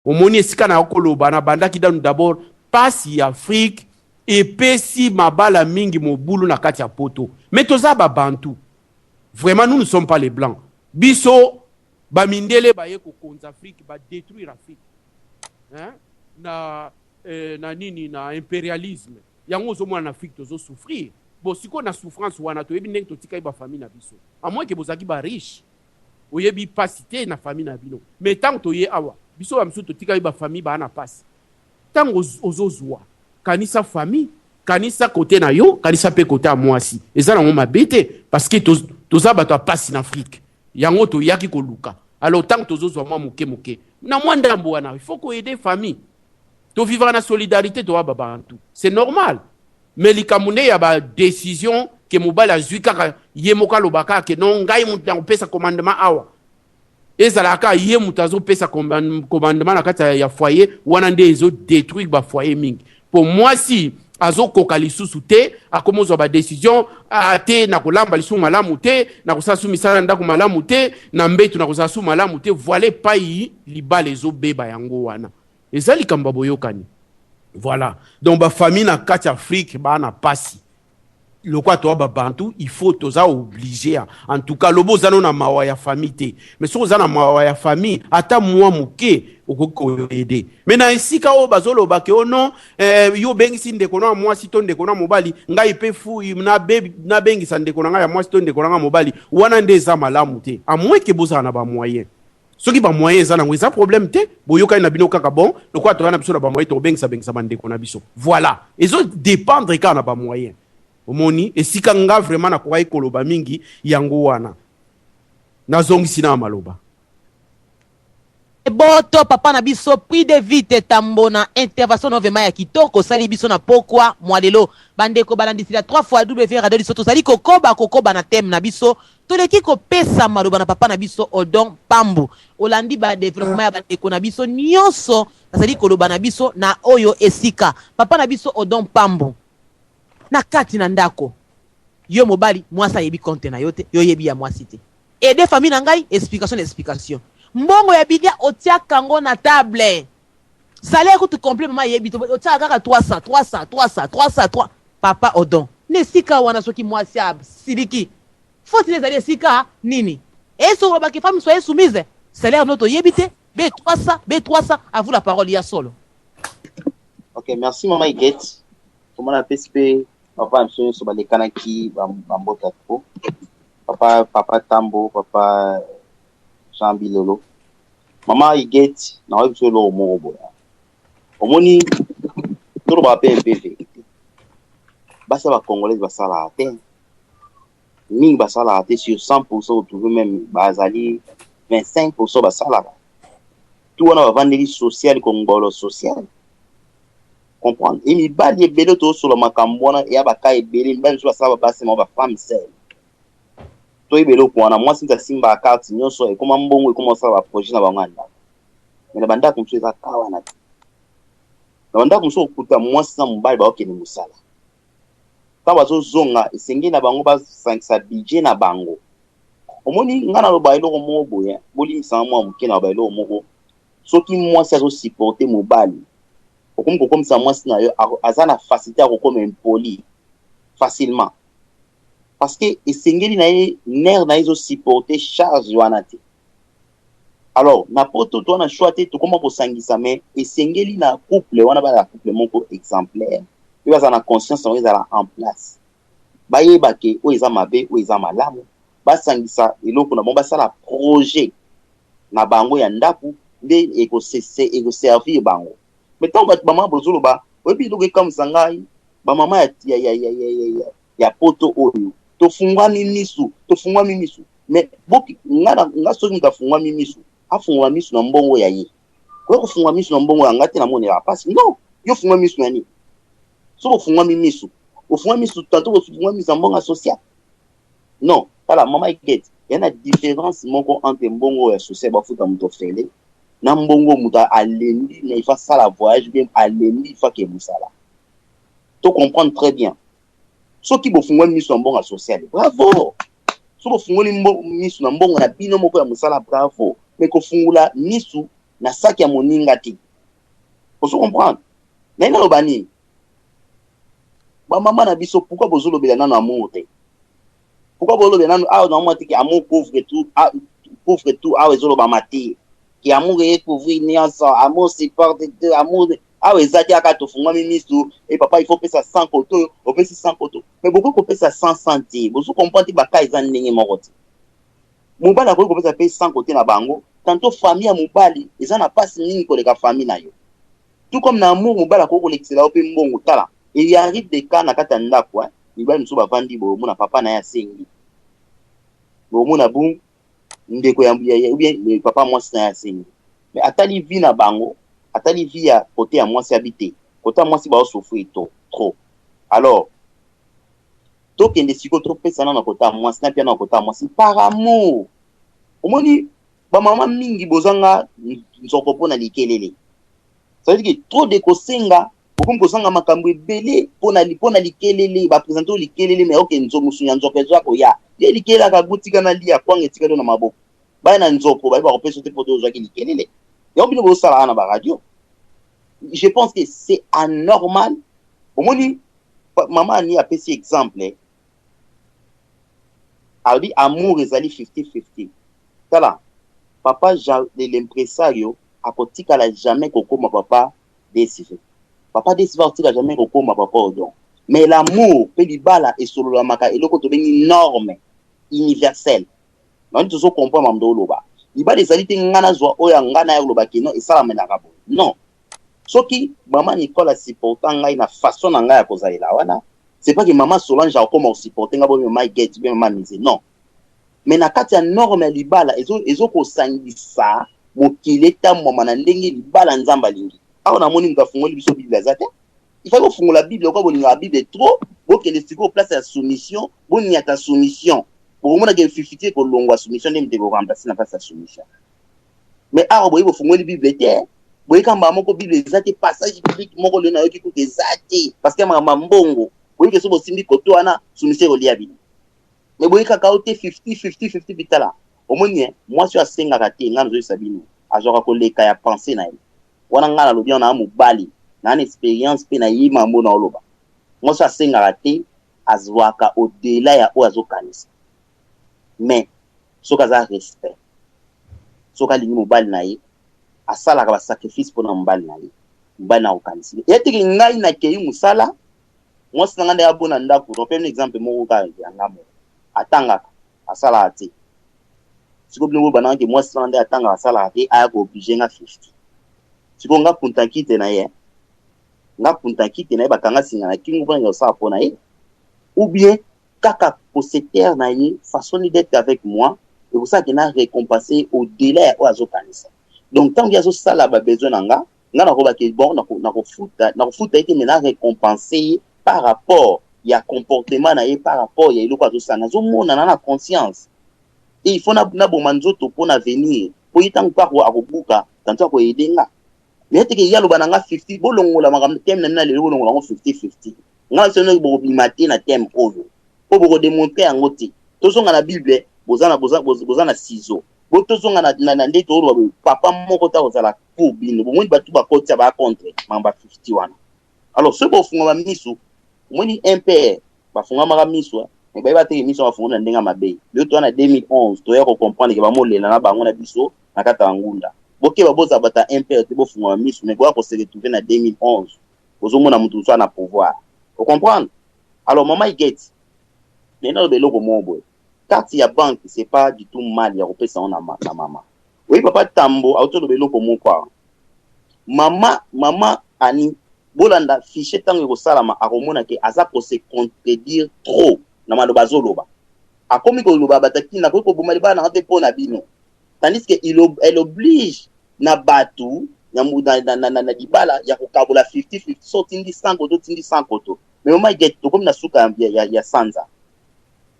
Omoni esika na koloba, nabandaki nanu d'abord pasi ya Afrique epesi mabala mingi mobulu na kati ya poto. Mais toza ba bantu. Vraiment, nous ne sommes pas les blancs. Biso ba mindele baye kokonza Afrique, ba détruire Afrique. Hein? Na nini, na impérialisme. Yango ozomona na Afrique tozo souffrir. Bon, sikoyo na souffrance wana toyebi ndenge totikaki ba famille na biso. À moins que bozalaki ba riche. Oyebi pasi te na famille na bino. Mais tango toye awa, biso ba misusu totikaki ba famille ba na pasi. Tango ozozwa, kanisa famille, kanisa côté na yo, kanisa pe côté ya mwasi. Eza nango mabe te parce que toza bato ya pasi na Afrique. Yango toyaki koluka. Alors tango tozozwa mwa moke moke, na mwa ndambo wana, il faut ko aider famille. To vivre na solidarité, toa ba bantu. C'est normal. Mais likambo nde ya ba décision ke mobali azwi kaka ye moko alobaka ke non, ngai moto nakopesa commandement awa. Ezalaka ye moto azopesa commandement na kati ya foyer wana, nde ezodétruire ba foyer mingi. Po mwasi azokoka lisusu te, akomi ozwa ba décision te, na kolamba lisusu malamu te, na kosala su misala na ndako malamu te, na mbetu na kozala su malamu te. Voilà epai libala ezobeba. Yango wana eza likambo ya boyokani. Voilà, donc ba famille na kati ya Afrique baa na pasi. Lokola toa babantu, il faut toza obligé. En tout cas, lobo oza no na mawa ya famille te, mais soki oza na mawa ya famille ata mwa moke, okoki koaider. Mais na esika oyo bazoloba ke o non, yo obengisi ndeko na ya mwasi to ndeko na mobali, ngai mpe fu nabengisa ndeko na ngai ya mwasi to ndeko na ngai mobali, wana nde eza malamu te, à moins ke bozala na ba moyen. Soki ba moyen eza nango, eza problème te, boyokani na bino kaka. Bon, lokola toza na biso na ba moyen, tokobengisa bengisa bandeko na biso. Voilà, ezodépendre kaka na ba moyen. Omoni esika nga vraiment nakokaki koloba mingi, yango wana nazongisi na maloba. Boto papa na biso prix de vite tambo na intervention no vraiment ya kitoko osali biso na pokwa mwa lelo. Bandeko balandisila 3 fois W Radio biso, tozali kokoba kokoba na thème na biso. Toleki kopesa maloba na papa na biso Odon Pambu. Olandi ba développement ya bandeko na biso nyonso bazali koloba na biso na oyo esika. Papa na biso Odon Pambu, na kati na ndako, yo mobali, mwasi ayebi compte na yo te, yo oyebi ya mwasi te. Aide famille na ngai, explication na explication. Mbongo ya bilia otiaka yango na table, salaire kutu complet mama ayebi te, otiaka kaka 300, 300, 300, 300, 3. Papa Odon, na esika wana, soki mwasi asiliki, faute ezali esika nini? Soki olobaki femme soyez soumise, salaire no toyebi te, b 300, b 300. À vous la parole ya solo. Ok, merci mama Iget. Komona napesi mpe papa na biso nyonso balekanaki bambota trop, papa Tambo, papa Jean Bilolo. Mama Iget, naoyebi biso eloko moko boye. Omoni, tolobaka mpe mpe vérité, basi ya ba congolaise basalaka te mingi, basalaka te. Sur 100 %, otrouve même bazali 25 % basalaka. Tu wana bavandeli social, kongolo social, comprendre. E mibali ebele, tozosola makambo wana ya baka ebele, mibali mosusu basala babasi mao ba femme seule. Toyeba eloko wana, mwasi nti asimbaka carte nyonso, ekoma mbongo, ekoma kosala ba projet na bango ya ndako. Me na bandako mosusu eza ka wana te. Na bandako mosusu okuta mwasi na mobali baokende mosala, ntango bazozonga, esengeli na bango basangisa budget na bango. Omoni, ngai naloba eloko moko boye, bolimbisanga mwa moke, naloba eloko moko: soki mwasi azosupporter mobali, okomi kokomisa mwasi na yo aza na facilité ya kokoma impoli facilement, parce que esengeli na ye, nerf na ye ezosupporter charge wana te. Alors na poto to wana choix te, tokóma kosangisa. Mais esengeli na couple wana bazala couple moko exemplaire, mpe bazala na conscience yango ezala en place, bayeba ke oyo eza mabe, oyo eza malamu. Basangisa eloko na bango, basala projet na bango ya ndako nde ekoservir bango. Mais ntango bato bamama bozoloba, oyebi eloko ekamwisa ngai, bamama ya poto oyo, tofungwami misu, tofungwami misu. Mais boki nga, soki moto afungwami misu, afungola misu na mbongo ya ye. Koya kofungola misu na mbongo ya nga te, namonelaka mpasi. Non, yo fungwa misu na nini? Soki ofungwami misu, ofungwami misu tanto ofungwami misu na mbongo ya social. Non, tala mama Iket, ya na différence moko entre mbongo ya social bafuta moto ofele na mbongo moto alembi mais il faut asala voyage, bien alembi, il faut ake mosala. To comprendre très bien, soki bofungwami miso na mbongo ya social, bravo. Soki bofungoli miso na mbongo na bino moko ya mosala, bravo. Mais kofungola misu Na saki ya moninga te. Ozo comprendre? Naye naloba nini? Bamama na biso, pourquoi bozolobela nano amour te? Pourquoi bolobela nano awa? Naomona te ke amour couvre tout, ah, couvre tout. Awa ezolobama te ke amour eye couvrir nyonso, amour supporte tout. Amour awa eza te. Aka tofungwami misu e papa, il faut opesa 100 koto oyo, opesi 100 koto, mais bokoki kopesa 100 100 te. Bozo comprendre te? Baka eza ndenge moko te. Mobali akoki kopesa mpe 100 kote na bango. Tantôt famille ya mobali eza na mpasi mingi koleka famille na yo. Tout comme na amour, mobali akoki kolekisela yo mpe mbongo. Tala, il arrive des cas na kati ya ndako, hein, mibali mosusu bavandi boye, omona papa na ye asengi, omona bu ndeko ya ou bien papa mwasi na ye asengi, mais atali vie na bango, atali vie ya côté ya mwasi, abi te, côté ya mwasi baosouffrir to trop. Alors tokende sikoyo, topesana na côté ya mwasi na pia na côté ya mwasi par amour. Omoni, bamama mingi bozanga nzoko mpo na likelele. Ça veut dire que trop de kosenga, bokomi kozanga makambo ebele mpona likelele. Baprésente oyo likelele, mais oke mosuni ya nzoko ezwa koya ye likelele akagutika na lia kwanga etikali na maboko. Baya na nzoko, baye bakopesa te mpo te ozwaki likelele. Yango bino bosalaka na baradio, je pense que c'est anormal. Omoni, mama Ani apesi exemple, alobi amour ezali 50-50. Tala, papa Jean de l'impresario akotikala jamais kokóma papa Desive. Papa Desive akotika jamais kokóma papa Odon. Mais l'amour mpe libala esololamaka eloko tobengi norme universelle. Nani tozocomprendre mamdo oloba? Libala ezali te nga nazwa oyo ya nga na ya koloba keno esalamelaka boye. Non, soki mama Nicole asupporta ngai na façon na ngai ya kozalela wana, c'est pas que mama Solange akokoma kosupporte ngai boye, mama Get bien, mama Mise, non. Mais na kati ya norme ya libala, ezokosangisa mokili etambwama na ndenge libala Nzambe alingi. Awa namoni moto afungoli biso Bible aza te. Il faut kofungola Bible okwa bolingaka Bible trop. Bokende sikoyo place ya soumission, boniata soumission, bokomonaka fifty ekolongwa. Soumission nde moto ekoremplace na place ya soumission. Mais awa boye bofungoli Bible te, boyeka mbala moko Bible eza te. Passage biblique moko lelo nayoki kutu eza te, parce que makambo ya mbongo boyeke so bosimbi koto wana, soumission ekolia bino. Mais boyekaka o te 50 50 50. Bitala, omoni ye mwasi oyo asengaka te, ngai nazoyesa bino, azwaka koleka ya pensée na ye wana. Ngai nalobi wana, na mobali naa na expérience mpe nayebi mambo na oloba. Mwasi oyo asengaka te azwaka au-delà ya oyo azokanisa. Mais soki aza respect, soki alingi mobali na ye, asalaka basacrifice mpona mobali na ye, mobali na kokanisi ye teke. Ngai nakei mosala, mwasi na ngai nde abona ndako. Napemi exemple moko kaka ya nga moko. Atangaka, asalaka te. Sikoyo bino boyo ke mwasi na ngai nde atangaka, asalaka te, aya kooblige nga 50. Sikoyo nga kuntanki te na ye, nga kuntanki te na ye, bakanga singa na kingo mpona kosala mpo na ye, ou bien kaka kosetere na ye façon d'être avec moi ekosalaki na récompense au-delà ya oyo azokanisa. Donc ntango ye azosala babesoin na nga, nga nakobaki bon, nakofuta ye te, mais na récompense ye par rapport ya comportement na ye, par rapport ya eloko azosala. Nazomonana na conscience et il faut naboma nzoto mpo na avenir, mpo ye ntango mpe akobuka tanto akoyede nga. Mais eteke ye aloba na nga 50, bolongola makambo thème na bino lelo, bolongola yango 50 50. Nga biso bokobima te na thème oyo mpo bokodémontrer yango te. Tozonga na Bible, boza na boza, boza na ciseau. Bo tozonga na nde toloba boye, papa moko ta kozala pour bino. Bomoni, bato bakotia baa contre makambo ya 50 wana. Alors soki bofungama miso, omoni impere bafungamaka miso, mais bayeba teke miso bafungami na ndenge ya mabe. Lelo toza na 2011, toya kocomprendre ke bamolela na bango na biso na kati ya ngunda. Bokeba, bozala bato ya impere te, bofungama miso. Mais boya kose retrouver na 2011, ozomona moto mosusu na pouvoir, ocomprendre? Alors mama Iget, mais naloba eloko moko boye: carte ya banque, c'est pas du tout mal ya kopesa yango na mama. Oyi, papa Tambo auti oloba eloko moko awa. Mama Ani, bolanda fichier ntango ekosalama, akomona ke aza kose contredire trop na maloba azoloba. Akomi koloba bataki nakoki koboma libala nanga te mpo na bino, tandis que elle oblige na bato na libala ya kokabola 50-50. So otindi 100 koto, otindi 100 koto. Mais mama Get, tokomi na suka ya sanza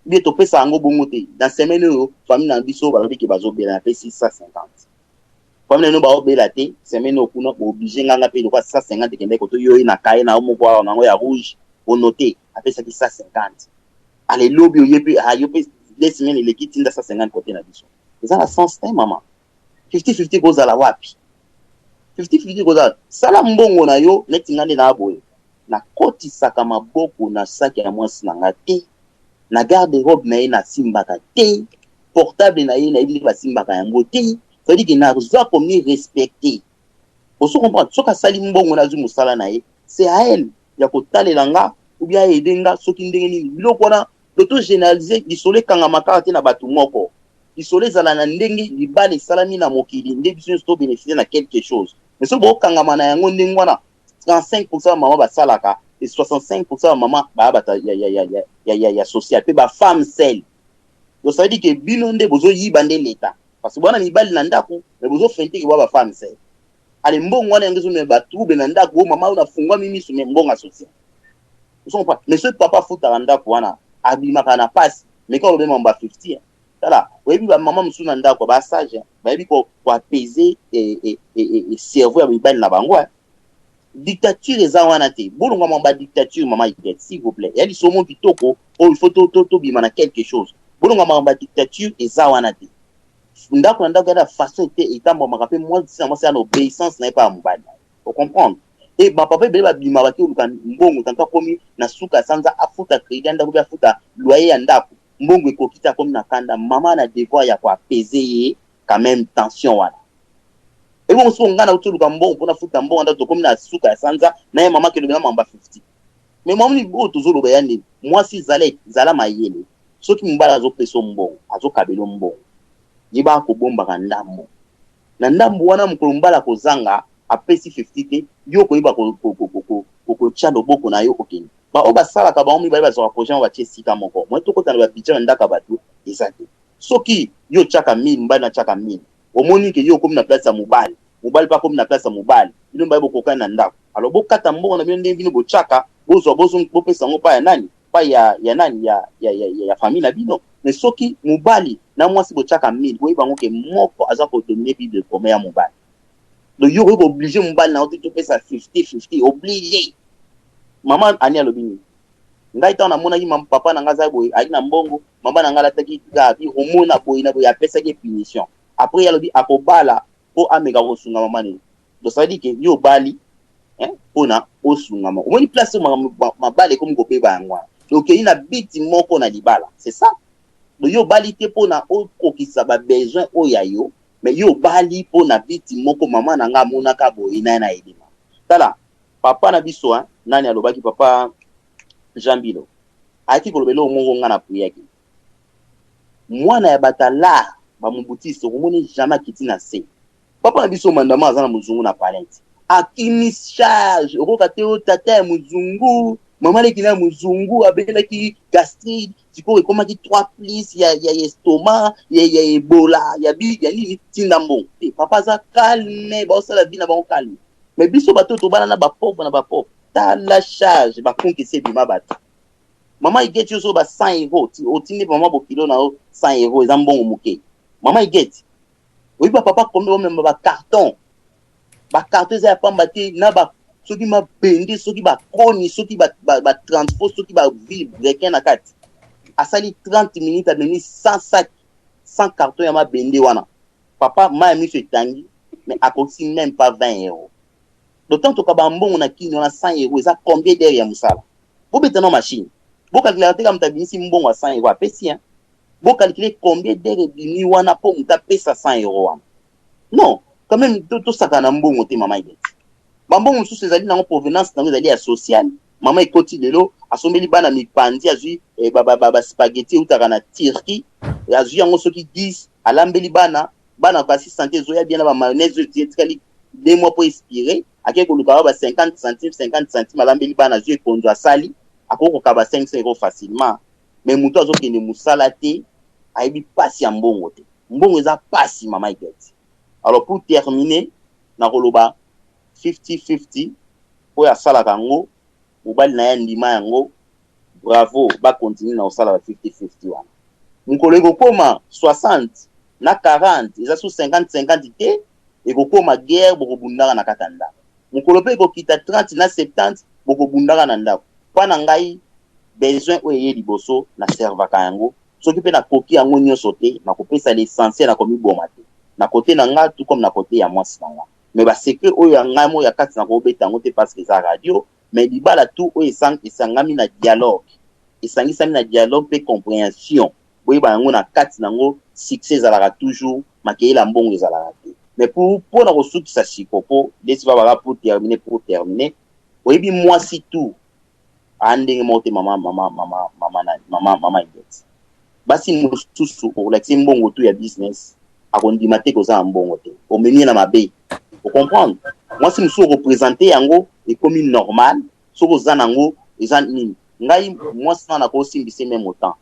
bie, topesa yango bongo te. Na semaine oyo, famille na biso balobi ke bazobela, napesi 150. Famille na bino baobela te semaine oyo kuna, booblige nganga mpe lokwa 150 ekende koto. Yo ye na kaye na yo moko awa nango ya rouge, onote apesaki 150. Ale lobi oye mpe, yo mpe 2 semaines eleki, tinda 150 kote na biso. Eza na sens te, mama. 50-50 kozala wapi? 50-50 kozala, sala mbongo na yo neti nga nde na boye. Nakotisaka maboko na saki ya mwasi na nga te, na garde robe na ye nasimbaka te, portable na ye nayebi nde basimbaka yango te. C'est-à-dire que nazwa komi respecter. Ozo comprendre? Soki asali mbongo, nazwi mosala na ye, c'est à elle ya kotalela nga ou bien aider nga soki ndenge nini. Biloko wana to généraliser, lisolo ekangama kaka te na bato moko. Lisolo ezala na ndenge libala esalami na mokili, nde biso nyonso tobénéficie na quelque chose. Mais soki bokangama na yango ndenge wana, 35 ya mama basalaka et 65 ya mama baya bato ya social mpe bafemme seule. Donc ça veut dire que bino nde bozoyiba nde l'État, parce que bwana mibali na ndako, mais bozofente ke bwa bafemme seule. Ale, mbongo wana yango ezomema batrouble na ndako. Oyo mama oyo nafungwami miso, mais mbongo ya social, ozocomprendre? Mais soki papa afutaka ndako wana, abimaka na pasi. Mais kaka olobema ba 50, tala, oyebi bamama mosusu na ndako basage, bayebi koapaiser cerveau ya mibali na bango. Dictature eza wana te. Bolongama badictature, mama Iket, s'il vous plaît. Ya lisomo kitoko oyo, il faut tobima na quelque chose. Bolongama badictature eza wana te. Ndako na ndako ya na façon ete etambwamaka, mpe mwasi na mwasi ya na obéissance na ye mpa ya mobali, ocomprendre? E bapapa ebele babima, baki oluka mbongo. Tanto akomi na suka ya sanza, afuta crédit ya ndako mpe afuta loyer ya ndako, mbongo ekoki te, akomi na kanda. Mama na devoir ya koapaiser ye quand même tension wana. Ebongo soki ngai nauti oluka mbongo mpona futa mbongo ndako, tokomi na suka ya sanza na ye, mama kelobela mamba 50. Mais mamoni oyo tozoloba ya nini? Mwasi, zala, zala mayele. Soki mobali azopesa mbongo, azokabela mbongo, yeba kobombaka ndambo na ndambo wana. Mokolo mobali akozanga, apesi 50 te, yo koyeba kotia loboko na yo, okende. Baoyo basalaka, bango mibale bazwaka projet moko, batie esika moko. Moye tokota na babudget na ndako ya bato eza te. Soki yo otiaka 1000, mobali natiaka 1000, omoni ke yo okomi na place ya mobali, mobali mpe akomi na place ya mobali, bino mibale bokokani na ndako. Alors bokata mbongo na bino ndenge bino botiaka, bozwa, bopesa yango pa ya nani, pa ya nani, ya famille na bino. Mais soki mobali na mwasi botiaka 1000, boyeba yango ke moko aza kodominer bible commun ya mobali. Donc yo okoki koobliger mobali na yo te, topesa 50 50, oblige. Mama Ani alobi nini? Ngai ntango namonaki papa na ngai aza boye, ayaki na mbongo, mama na ngai alataki gabi, omona boye na boye, apesaki punition. Après ye alobi akobala mpo ameka kosunga mama nini. Donc ça veut dire ke yo obali mpona osungama. Omoni place oyo mabala ekomi kobeba? Yango wana. Donc okei na biti moko na libala, c'est ça. Donc yo obali te mpona okokisa babesoin oyo ya yo, mais yo obali mpona biti moko. Mama na ngai amonaka boye na ye na yedema. Tala papa na biso, hein, nani alobaki? Papa Jean Bilo ayaki koloba eloko moko, ngai napuyaki. Mwana ya batalar bamobutiste, okomoni jamais akiti na se. Papa na biso mandama aza na mozungu na palente, akimi charge, okoka te. O tata ya mozungu, mama leki na ya mozungu abelaki gastrite, sikoyo ekomaki 3 plus ya estomac, ya ebola, ya bi ya nini, tinda mbongo te. Papa aza calme, baosala vie na bango calme. Mais biso bato tobana na bapauvre na bapauvre, tala charge bakonkisi ebima bato. Mama Igeti, ozo ba 100 euro, otindi mama bokilo na yo 100 euro, eza mbongo moke. Mama Igeti, oyebi bapapa kombe bamema bacarton? Bacarton eza ya pamba te, na ba soki mabende, soki bakoni, soki batransport, soki bavilebrequin na kati. Asali 30 minutes, amemi 100 sac, 100 carton ya mabende wana. Papa, mai ya miso etangi, mais akokisi même pas 20 euro. D'autant toka bambongo na kini wana, 100 euro eza combien d'heure ya mosala? Bobeta na machine, bocalculaka te. Ka moto abimisi mbongo ya 100 euro, apesi, hein? Bocalcule combien d'heure ebimi wana mpo moto apesa 100 euro wana. Non, quand même, tosaka na mbongo te. Mama Ibeti, bambongo mosusu ezali nango provenance nango ezali ya sociale. Mama ekoti lelo, asombeli bana mipanzi, azwi eh, baspaghetti eutaka na Turquie, azwi yango soki 10, alambeli bana. Bana kasi santé ezoya bien na bamayonnaise oyo etikali 2 mois mpo expire. Akei koluka ba 50 centime, 50 centime, alambeli bana, azwi ekonzo, asali, akoki kokaba 500 euro facilement. Mais moto azokende mosala te, ayebi mpasi ya mbongo te. Mbongo eza mpasi, mama Ibeti. Alors pour terminer, nakoloba 50-50. Oyo asalaka yango, mobali na ye andima yango, bravo, bakontinue na kosala ba 50-50 wana. Mokolo ekokóma 60 na 40, eza su 50-50 te, ekokóma guerre, bokobundaka na kati ya ndako. Mokolo mpe ekokita 30 na 70, bokobundaka na ndako. Mpa na ngai, besoin oyo eye liboso, naservaka yango. Soki mpe nakoki yango nyonso te, nakopesa l'essentiel, nakomiboma te na kote na nga, tout comme na kote ya mwasi na nga. Mais basecret oyo ya ngai moko ya kati na kobeta yango te, parce que eza radio. Mais libala tout oyo esangami na dialogue, esangisami na dialogue mpe compréhension, boyeba yango na kati nango, succès ezalaka toujours. Makeyela mbongo ezalaka te. Mais pour mpona kosukisa siko, mpo ndeti babaka pour terminer, oyebi, mwasi tout aa ndenge moko te. Mama, mama, mama, mama, mama, mama Idet, basi mosusu okolakisi mbongo tu ya business, akondima te koza na mbongo te, omemi ye na mabe. Ocomprendre? Mwasi mosusu okoprésente yango, ekomi normal. Soki oza nango, eza nini? Ngai mwasi na nakosimbisa même autant,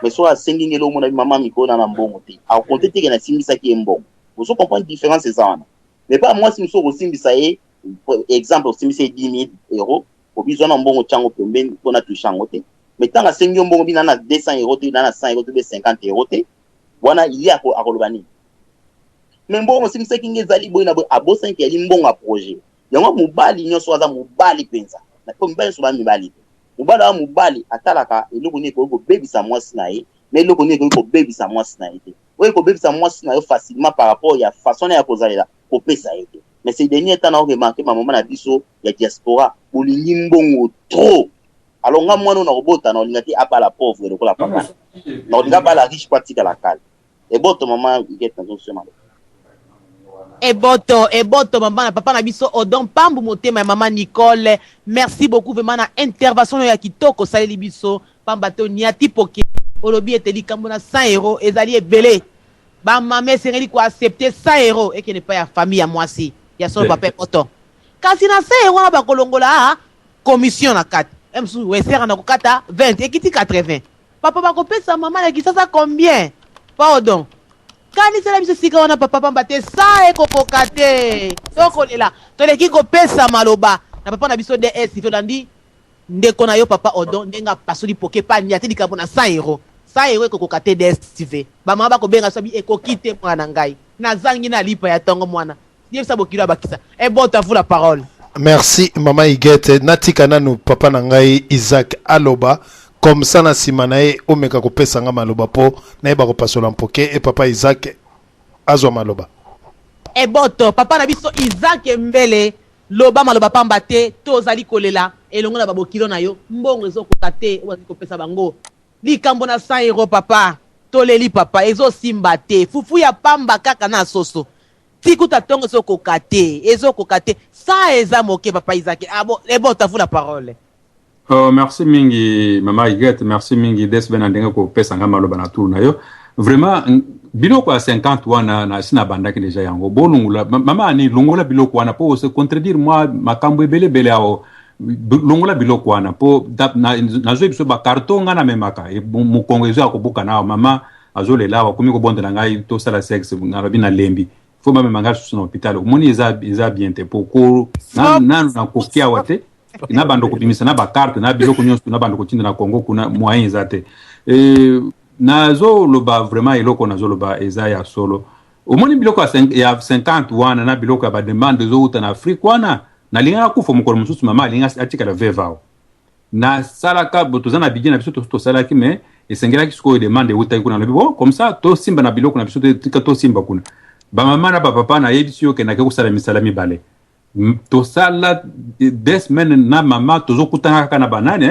mais soki asengi ngeli, omona mama mikolo na mbongo te, akokonte teke nasimbisaki ye mbongo. Ozo comprendre différence eza wana? Mais pa mwasi mosusu okosimbisa ye, exemple, osimbisa ye 10 000 euros, obizwa na mbongo, tiango pembeni mpona touche yango te. Mais ntango asengi yo mbongo, bina na 200 euro te, na na 100 euro te, be 50 euro te, wana ye akoloba nini? Mais mbongo osimbisaki nge ezali boye na boye. Abosaniki yali mbongo ya projet yango. Mobali nyonso aza mobali mpenza, po mibali nyonso baya mibali te. Mobali awa, mobali atalaka eloko nini ekoki kobebisa mwasi na ye na eloko nini ekoki kobebisa mwasi na ye te. Oyo ekobebisa mwasi na yo facilement par rapport ya façon na ya kozalela, kopesa ye te. Mais ces dernier temps, na oremarquer bamama na biso ya diaspora bolingi mbongo trop. Alors nga, mwana oyo nakobota, na olinga te abala pauvre lokola papa, na olinga abala riche po atikala kale. Eboto, mama Iget, nazosema. Eboto, eboto, mama na papa na biso Odon Pambu, motema ya mama Nicole, merci beaucoup vraiment na intervention ya kitoko osaleli biso, pamba te oniati poke, olobi ete likambo na 100 euro ezali ebele. Bamama esengeli koaccepter 100 euro ekende epai ya famille ya mwasi ya solo. Papa eboto, kasi na 100 euro wana bakolongola commission na kati, mosusu wesera na kokata 20, ekiti 80. Papa, bakopesa mama na Kisasa combien? Pa Odon, kanisela biso esika wana, papa, pamba te sa ekokoka te, tokolela. Toleki kopesa maloba na papa na biso DS. Tolandi ndeko na yo papa Odon ndenge apasoli poke pa nia te likambo na 100 euro. 100 euro ekokoka te. DSTV, bamama bakobenga so bi ekoki te. Mwana na ngai nazangi na lipa ya ntongo. Mwana yebisa bokilo abakisa. Eboto, à vous la parole. Merci, mama Igete. Natika nanu papa na ngai Isaac aloba, comme ça na nsima na ye omeka kopesa nga maloba mpo nayeba kopasola mpoke. E papa Isaac azwa maloba. Eboto, papa na biso Isaac Mbele, loba maloba, pamba te tozali kolela elongo na babokilo na yo. Mbongo ezokoka te oyo bazali kopesa bango. Likambo na 100 euro, papa, toleli papa, ezosimba te. Fufu ya pamba kaka na soso ti kuta ntongo, ezokoka te, ezokoka te. 100 eza moke, papa Isaac. Abo eboto, à vous la parole. Oh, merci mingi, mama Iget. Merci mingi, Desbe, na ndenge kopesa nga maloba na tour na yo. Vraiment, biloko ya 50 wana na si nabandaki deja yango. Bolongola, mama ani, longola biloko wana po se contredire mwa makambo ebele ebele awo. Longola biloko wana po nazwi biso bacarton nga namemaka mokongo ezo ya kobuka na awa. Mama azolela awa, akomi kobondela ngai tosala sexe. Nalobi nalembi, fo bamema ngai lisusu na hôpital. Omoni, eza bien te po nanu nakoki awa te na bando kobimisa na bacarte na biloko nyonso na bando kotinda na Congo kuna, moyen eza te. Nazoloba vraiment, eloko nazoloba eza ya solo. Omoni biloko ya 50 wana na biloko ya bademande ezowuta na Afrique wana, nalinga nakufa mokolo mosusu. Mama alingi atikala veuve awa. Nasalaka, toza na budget na biso, tosalaki, mais esengelaki sikoyo demande eutaki kuna. Nalobi bon, comme ça tosimba na biloko na biso, tika tosimba kuna. Bamama na bapapa, nayebisi yo, okendaki kosala misala mibale, tosala 2 semaines na mama, tozokutana kaka na banani,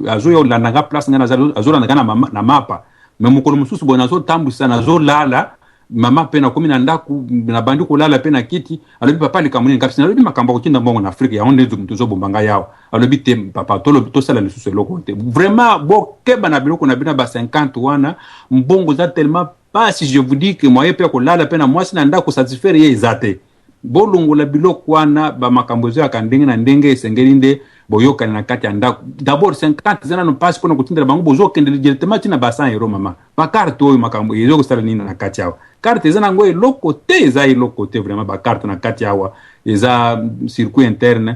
azoyolanda nga place ngai, azolanda nga na mapa. Mais mokolo mosusu boye nazotambwisa, nazolala, mama mpe nakomi na ndako, nabandi kolala mpe na kiti. Alobi: "Papa, likambo nini?" Kasi nalobi makambo ya kotinda mbongo na Afrique yango nde tozobomba ngai awa. Alobi: "Te papa, tosala lisusu eloko te." Vraiment, bokeba na biloko na bino ba 50 wana. Mbongo eza tellement pasi, je vous dis que moyen mpe ya kolala mpe na mwasi na ndako, satisfaire ye eza te. Bolongola biloko wana. Bamakambo ezoyaka ndenge na ndenge, esengeli nde boyokani na kati ya ndako. D'abord 50 eza nano mpasi mpona kotindela bango, bozokende directement ntina ba 100 euro. Mama, bacarte oyo, makambo ezokosala nini na kati awa? Carte eza nango eloko te, eza eloko te vraiment. Bacarte na kati awa eza circuit interne.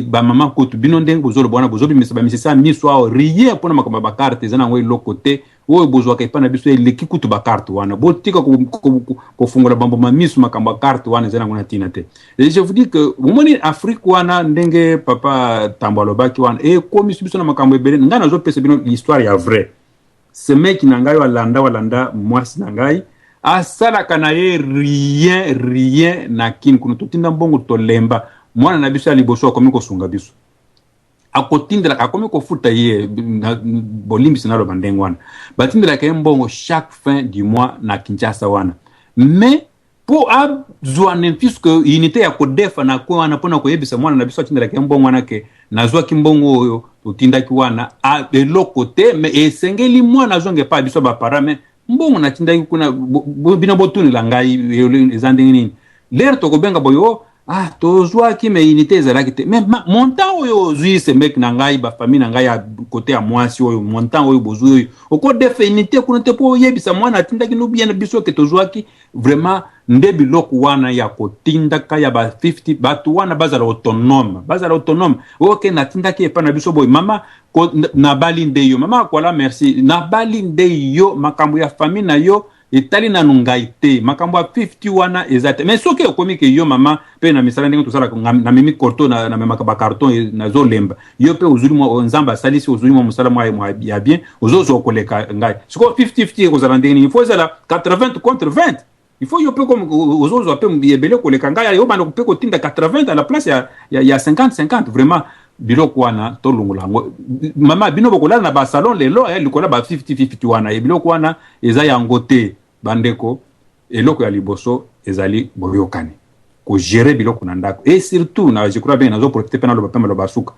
Bamama kutu, bino ndenge bozoloba wana, bozobimisa bamisisa miso awa rien mpona makambo ya bacarte. Eza nango eloko te. Oyo bozwaka epai na biso eleki kutu bacarte wana. Botika kofungola bamboma miso. Makambo ya carte wana eza nango na ntina te. Et je vous dis que omoni Afrique wana, ndenge papa Tambo alobaki wana, ekomisi biso na makambo ebele. Ngai nazopesa bino l'histoire ya vrai. Semeki na ngai oyo alanda, oyo alanda mwasi na ngai. Asalaka na ye rien rien na Kin kuna. Totinda mbongo tolemba. Mwana na biso ya liboso akomi kosunga biso. Akotindelaka, akomi kofuta ye na, bolimbisi naloba ndenge wana. Batindelaka ye mbongo chaque fin du mois na Kinshasa wana. Mais po azwa ne fût-ce que unité ya kodefa na coin wana mpona koyebisa mwana na biso atindelaka ye mbongo wana ke nazwaki mbongo oyo totindaki wana, eloko te. Mais esengeli mwana azonga epai biso baparents. Mais mbongo natindaki kuna, bino botunela ngai eza ndenge nini? Lere tokobenga boye o ah, tozwaki, mais unité ezalaki te. Mais montant oyo ozwi, semeki na ngai, bafamille na ngai ya côté ya mwasi oyo, montant oyo bozwi oyo, okodefa unité kuna te mpo oyebisa mwana atindaki no bien biso ke tozwaki? Vraiment, nde biloko wana ya kotindaka ya ba 50, bato wana bazala autonome, bazala autonome. Ok, natindaki epai na biso boye, mama nabali nde yo, mama akwala, merci, nabali nde yo, makambo ya famille na yo etali nanu ngai te. Makambo ya 50 wana eza te. Mais soki okomi ke yo mama mpe na misala ndenge tosalaka, namemi corto, namemaka bacarton, nazolemba, yo mpe ozwi mwa, Nzambe asalisi, ozwi mwa mosala mwa ya bien, ozozwa koleka ngai. Sikoyo 50 ekozala ndenge nini? Il faut ezala 80 contre 20. Il faut yo mpe ozozwa mpe ebele koleka ngai, yo banda mpe kotinda 80 à la place ya 50 50. Vraiment, biloko wana tolongola yango. Mama, bino bokolala na basalon lelo likolo ya ba 50 50 wana. Biloko wana eza yango te, bandeko. Eloko ya liboso ezali boyokani, kogérer biloko na ndako. Et surtout na, je crois bien, nazoprofite mpe naloba mpe maloba suka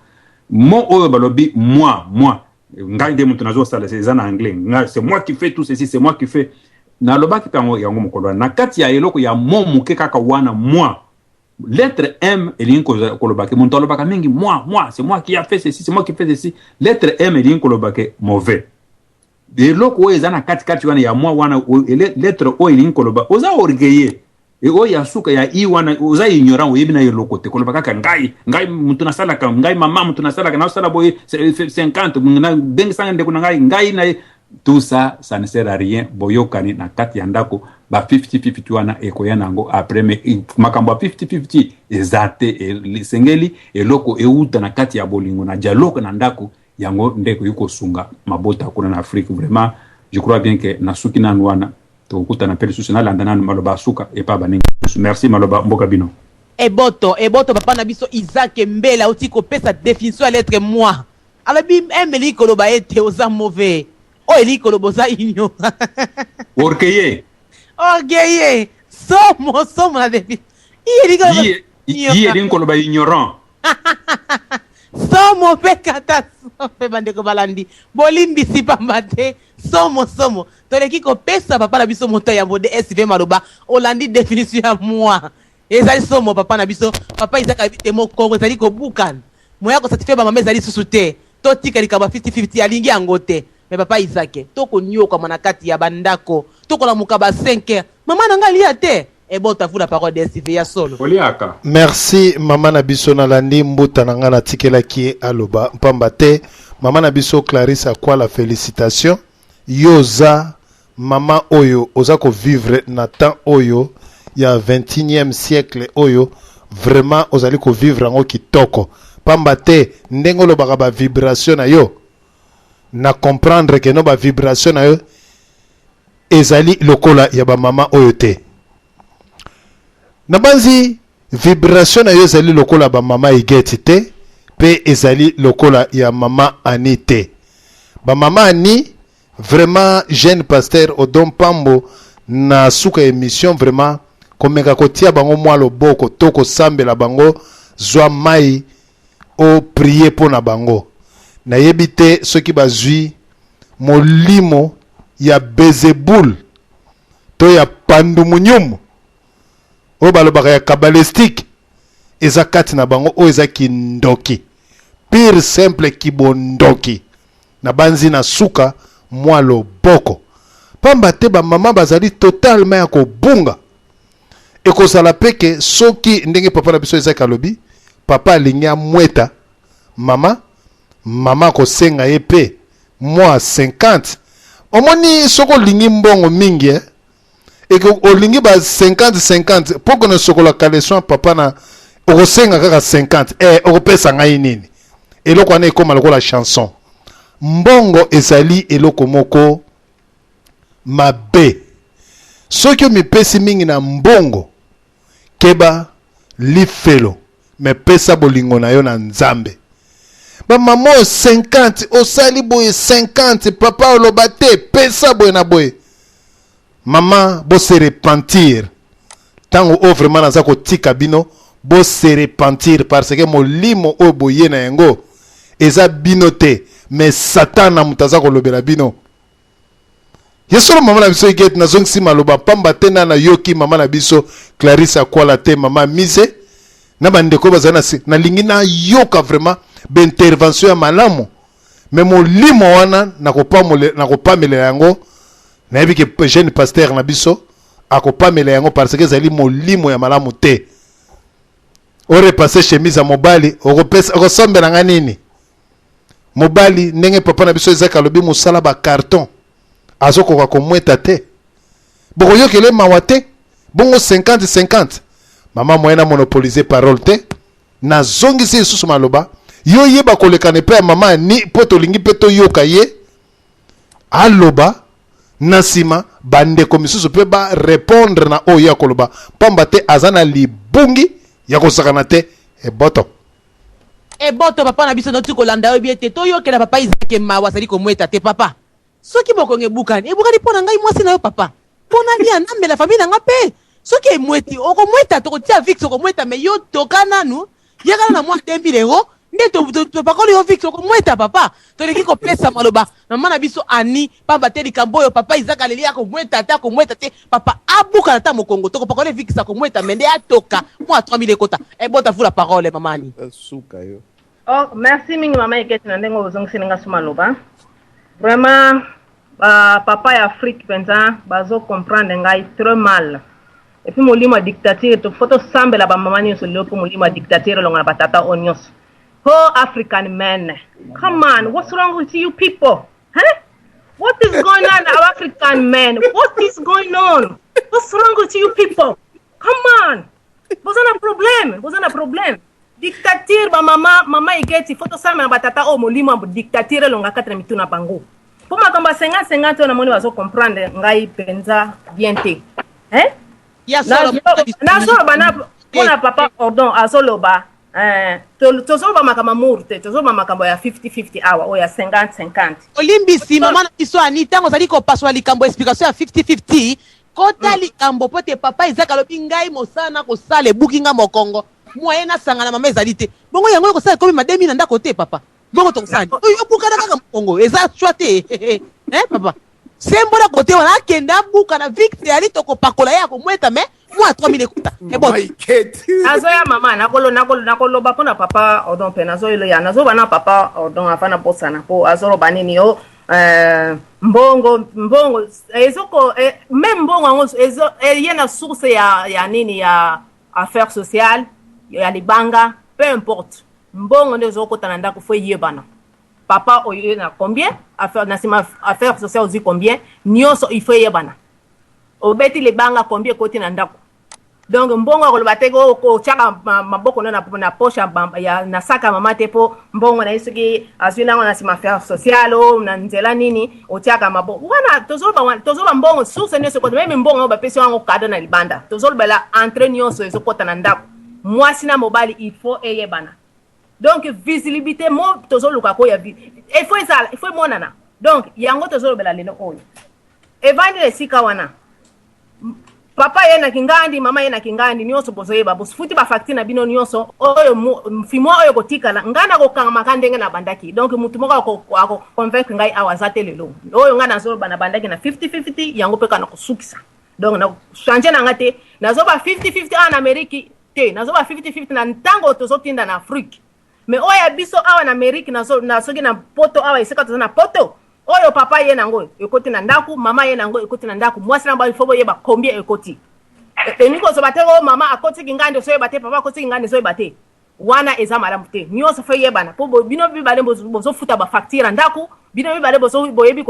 mo oyo balobi moi, moi, ngai nde moto nazosala, eza na anglais, ngai, c'est moi qui fais tout ceci, c'est moi qui fais. Nalobaki mpe yango mokolo wana na kati ya eloko ya mo moke kaka wana, moi, lettre M elingi koloba ke moto alobaka mingi moi, moi, c'est moi qui a fait ceci, c'est moi qui fait ceci. Lettre M elingi koloba ke mauvais. Eloko oyo eza na katikati wana ya moi wana, lettre oyo elingi koloba oza orgueilleux. Oyo ya suka ya i wana, oza ignorant, oyebi na eloko te, koloba kaka ngai, ngai moto nasalaka, ngai mama moto nasalaka, nasala boye 50, bengisanga ndeko na ngai, ngai na tout ça, ça ne sert à rien. Boyokani na kati ya ndako, ba 50-50 wana ekoya nango après. Mais makambo ya 50-50 eza te. Esengeli eloko euta na kati ya bolingo na dialogue na ndako. Yango nde ekoki kosunga mabota kuna na Afrique. Vraiment, je crois bien que nasuki nanu wana. Tokokutana mpe lisusu. Nalanda nanu maloba asuka epa baningi. Merci, maloba mboka bino. Eboto, eboto, papa na biso Isaac Mbele auti kopesa définition ya lettre moi. Alobi M elingi koloba ete oza mauvais, oyo elingi koloba oza ignorant. Orgueilleux. Orgueilleux. Somo, somo na définition. I elingi koloba ignorant. Somo mpe catastrophe. Bandeko balandi, bolimbisi pamba te somo, somo. Toleki kopesa papa na biso moto ya yambo DSV maloba. Olandi définition ya moi, ezali somo. Papa na biso, papa Isaac, alobi te mokongo ezali kobukana, moya kosatisfaire bamama ezali susu te. Totika likambo ya 50-50, alingi yango te. Mais papa Isaac, tokoniokama na kati ya bandako, tokolamuka ba 5 heures, mama na ngai alia te. Ebota vous la parole DSV ya solo. Oliaka. Merci, mama na biso. Nalandi mbuta na ngai, natikelaki ye aloba mpamba te. Mama na biso Clarisse Akwala, félicitation. Yo oza mama oyo oza kovivre na temps oyo ya 21e siècle oyo. Vraiment, ozali kovivre yango kitoko, pamba te ndenge olobaka, bavibration na yo, na comprendre ke no, bavibration na yo ezali lokola ya bamama oyo te. Nabanzi vibration na yo ezali lokola bamama Igeti te, mpe ezali lokola ya mama Ani te. Bamama Ani, vraiment, jeune pasteur Odon Pambo, na suka émission, vraiment, komeka kotia bango mwa loboko to kosambela bango, zwa mai oprier mpo na bango. Nayebi te soki bazwi molimo ya Bezebul to ya pandumunyumu oyo balobaka ya kabbalistique eza kati na bango. Oyo eza kindoki pure, simple kibondoki. Nabanzi na suka mwa loboko, pamba te bamama bazali totalement ya kobunga. Ekozala mpe ke soki ndenge papa na biso ezaki alobi, papa alingi amweta mama, mama akosenga ye mpe mwa 50. Omoni, soki olingi mbongo mingi, eh? Eke olingi ba 50 50 mpo kona sokola caleçon, papa na okosenga kaka 50, eh, okopesa ngai nini? Eloko wana ekóma lokola chanson. Mbongo ezali eloko moko mabe. Soki omipesi mingi na mbongo, keba lifelo, mais pesa bolingo na yo na Nzambe. Ba mama oyo 50 osali boye 50 papa oloba te pesa boye na boye. Mama bo se repentir tango oyo vraiment naza kotika bino bo se repentir parce que molimo oyo boye na yango eza bino te mais satana moto aza kolobela bino. Ya solo mama na biso Huguette, nazongisi maloba pamba te na nayoki mama na biso Clarisse Akwala te, mama Mise na bandeko bazali na se, nalingi nayoka vraiment ba intervention ya malamu, mais molimo wana nakopamelela yango, nayebi ke jeune pasteur na biso akopamela yango parce que ezali molimo ya malamu te. Orepasse chemise ya mobali, okopesa okosombela nga nini? Mobali ndenge papa na biso Isaac alobi mosala ba carton azokoka komweta te, bokoyokele mawa te? Bongo 50 50 mama moyen na monopoliser parole te, nazongisi lisusu maloba yo yeba kolekana epai ya mama ni mpo tolingi mpe toyoka ye aloba na nsima bandeko misusu mpe ba répondre na oyo ye akoloba, pamba te aza na libungi ya kosakana te. Eboto Eboto papa na biso noti kolanda yo bien te, toyokela papa Isaac mawa azali komweta te. Papa, soki mokongo ebukani, ebukani mpo na ngai mwasi na yo papa, mpo nalia namela famille na nga mpe soki emweti okomweta, tokotia vix okomweta, mais yo toka nanu yakana na mwa 2000 euro nde topakoli yo vix okomweta. Papa, tolingi kopesa maloba mama na biso Ani, pamba te likambo oyo papa Isaac aleli akomweta te, akomweta te papa, abukana ata mokongo, tokopakoli vix akomweta, mais nde atoka mwa 3000 ekota. Ebota vous la parole, mama Ani. Suka yo. Oh, merci mingi mama Eketi na ndenge ozongiseli nga so maloba. Vraiment ba papa ya Afrique mpenza bazo comprendre ngai très mal. Et puis molimo ya dictature, to faut tosambela ba mama nyonso lelo mpo molimo ya dictature elonga na batata oyo nyonso. Oh African men, come on, what's wrong with you people? Huh? What is going on, our African men? What is going on? What's wrong with you people? Come on. Boza na problème, boza na problème. Dictature ba mama, mama Igeti, faut tosala na batata oyo molimo ya dictature elonga kati na mitu na bango. Mpo makambo ya 50 50 oyo namoni bazo comprendre ngai mpenza bien te. Hein? Ya solo. Nazoloba na mpona papa Ordon azoloba tozoloba makambo amour te, tozoloba makambo ya 50-50 awa, oyo ya 50-50. Olimbisi mama na biso Ani, ntango ozali kopasola likambo explication ya 50-50, kota likambo po te papa Isaac alobi ngai mosala na kosala ebuki nga mokongo, moyen nasangana mama ezali te, bongo yango ekosala ekomi mademi na ndako te papa, bongo tokosala nini? Oyo obukana kaka mokongo eza choix te eh papa, sembola kote wana akende abuka na victe ali, tokopakola ye akomweta, mais mwa 3000 ekuta eboto. Nazoya mama, nakoloba mpona papa Ordon mpe nazoya nazoba na papa Ordon afa nabosana mpo azoloba nini o mbongo ezoko même mbongo yango ezo eye na source ya nini, ya affaire sociale, ya libanga, peu importe, mbongo nde ezokota na ndako faut eyebana. Papa oyo na combien affaire, na nsima affaire sociale ozwi combien, nyonso il faut eyebana. Obeti libanga combien ekoti na ndako. Donc mbongo akoloba te otiaka maboko no na poche ya na saka ya mama te, mpo mbongo na ye soki azwi nango na nsima affaire sociale o na nzela nini otiaka maboko wana. Tozoloba mbongo source nyonso ekota, même mbongo oyo bapesi yango cadeau na libanda. Tozolobela entrée nyonso ezokota na ndako, mwasi na mobali, il faut eyebana. Donc visibilité mo tozoluka koya, il faut ezala, il faut emonana. Donc yango tozolobela lelo oyo evandi na esika wana. Papa ye na kingandi, mama ye na kingandi, nyonso bozoyeba, bofuti bafacture na bino nyonso oyo fimwa oyo kotikala ngai nakokangamaka ndenge na bandaki. Donc mutu moko akoconvaincre ngai awa aza te. Lelo oyo ngai nazoloba na bandaki na 50-50, yango mpe kaka na kosukisa. Donc na change na nga te, nazoba 50-50 awa na Amérique te, nazoba 50-50 na ntango tozotinda na Afrique. Mais oyo ya biso awa na Amérique, na soki na Poto awa, esika toza na Poto oyo, papa ye nango ekoti na ndako, mama ye nango ekoti na ndako, mwasi na mobali faut boyeba combien ekoti. Elingi kozoba te oyo mama akotiki ngai nde ozoyeba te, papa akotiki ngai nde ozoyeba te, wana eza malamu te. Nyonso faut eyebana mpo bino mibale bozofuta bafacture ya ndako, bino mibale boyebi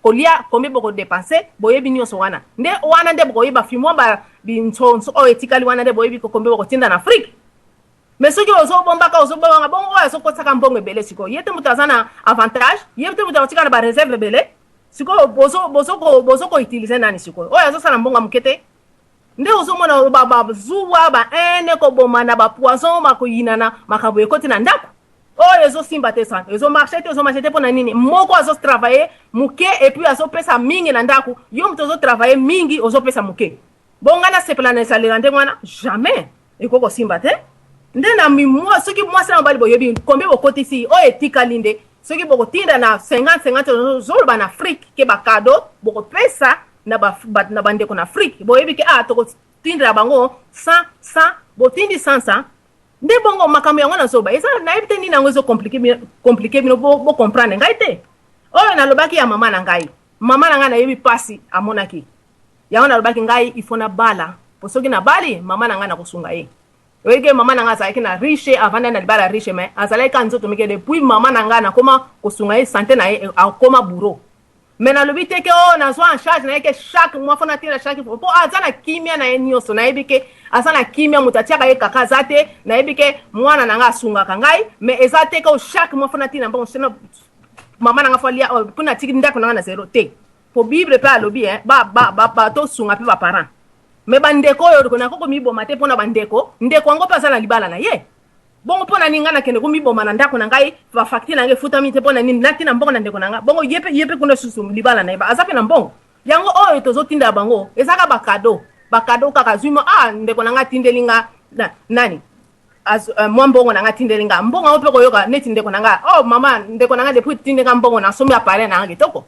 kolia combien bokodépenser, boyebi nyonso wana. Nde wana nde bokoyeba fimwa binsonso oyo etikali wana, nde boyebi combien bokotinda na Afrique. Mais soki ozobombaka, ozobombaka bongo, oyo azokotisaka mbongo ebele sikoyo, ye te moto aza na avantage, ye te moto akotika na baréserve ebele. Sikoyo bozo bozo ko bozo ko utiliser nani sikoyo? Oyo azosala mbongo ya moke te? Nde ozomona ba ba zuwa, ba haine, kobomana, ba poison, makoyinana, makambo ekoti na ndako. Oyo ezosimba te sana, ezo marcher te, ezo marcher te pona nini? Moko azo travailler moke et puis azopesa mingi na ndako, yo moto ozo travailler mingi ozopesa moke. Bongo nga nasepela na ezalela ndenge wana? Jamais. Ekoki kosimba te. Nde na mimwa soki mwasi na mobali boyebi combien bokotisi, oyo etikali nde soki bokotinda na 50 50 ozoloba na Afrique ke ba cadeau bokopesa na ba, ba, na bandeko na Afrique boyebi ke ah tokotindela bango 100 100 botindi 100 100 nde bongo makambo yango nazoba eza nayebi te nini yango ezo compliquer bino, compliquer bino bo, bo comprendre ngai te. Oyo nalobaki ya mama na ngai, mama na ngai nayebi pasi amonaki yango, nalobaki ngai il faut nabala po soki nabali mama na ngai nakosunga ye. Oyebi ke mama na ngai azalaki na riche, avandaki na libala riche, mais azalaki kaka nzoto mike. Depuis mama na ngai nakoma kosunga ye sante na ye, akoma bourreau. Mais nalobi te ke oh nazwa en charge na ye ke chaque mois fo natinda chaque fois, po aza na kimia na ye nyonso. Nayebi ke aza na kimia, moto atiaka ye kaka aza te. Nayebi ke mwana na ngai asungaka ngai, mais eza te ke oh, chaque mois fo natinda mbongo mama na ngai fo alia mpo natiki ndako na ngai na zero te. Po Bible mpe alobi eh, ba, ba, ba, ba, tosunga mpe baparent. Mais bandeko oyo nakoki komiboma te mpona bandeko. Ndeko yango mpe aza na libala na ye. Bongo mpo na nini ngai nakende komiboma na ndako na ngai, bafacture na ngai efutami te, mpo na nini natina mbongo na ndeko na ngai? Bongo ye mpe, ye mpe kuna susu libala na ye aza mpe na mbongo yango oyo tozotindela bango ezaka bacadeau, bacadeau kaka. Zwi ah, ndeko na ngai atindeli nga na, nani Az, mwa mbongo na ngai, atindeli nga mbongo yango mpe koyoka neti ndeko na ngai, oh mama, ndeko na ngai depuis tindi nga mbongo nasombi appareil na nga kitoko.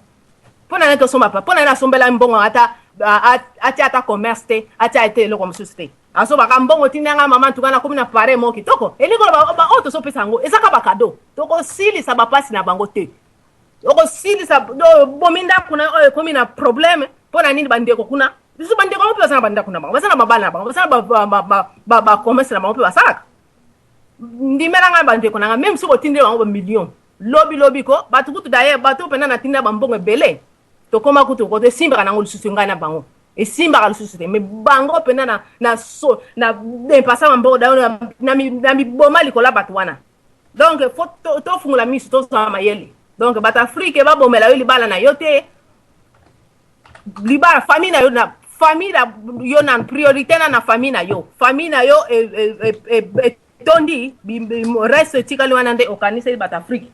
Mpo na ngai tosomba pa mpo na ngai nasombela mbongo ata atia ata commerce te, atia ete eloko mosusu te, azobaka mbongo tindi nga mama ntuka nakomi na appareil moko kitoko. Elingi koloba oyo tozopesa yango ezaka bacadeau, tokosilisa bapasi na bango te. Okosilisa bomi ndako na oyo ekomi na problème mpo na nini? Bandeko kuna biso, bandeko yango mpe baza na bandako na bango, baza na mabala na bango, baza na bacommerce na bango mpe basalaka. Ndimela ngai, bandeko na ngai, même soki otindeli bango bamillion lobi lobi ko bato kutu daye bato mpenza natinda bambongo ebele, tokóma kutu koto esimbaka nango lisusu ngai na bango esimbaka lisusu te. Mais bango mpenza na, na, so, na dépasser bambongo dayo na, na, na miboma likolo ya bato wana. Donc faut tofungola to miso, tozwa mayele. Donc bato Afrique babomela yo libala na yo te, libala famille na yo, na famille na yo na priorité na na famille na yo. Famille na yo etondi, reste etikali wana nde okaniseli bato Afrique.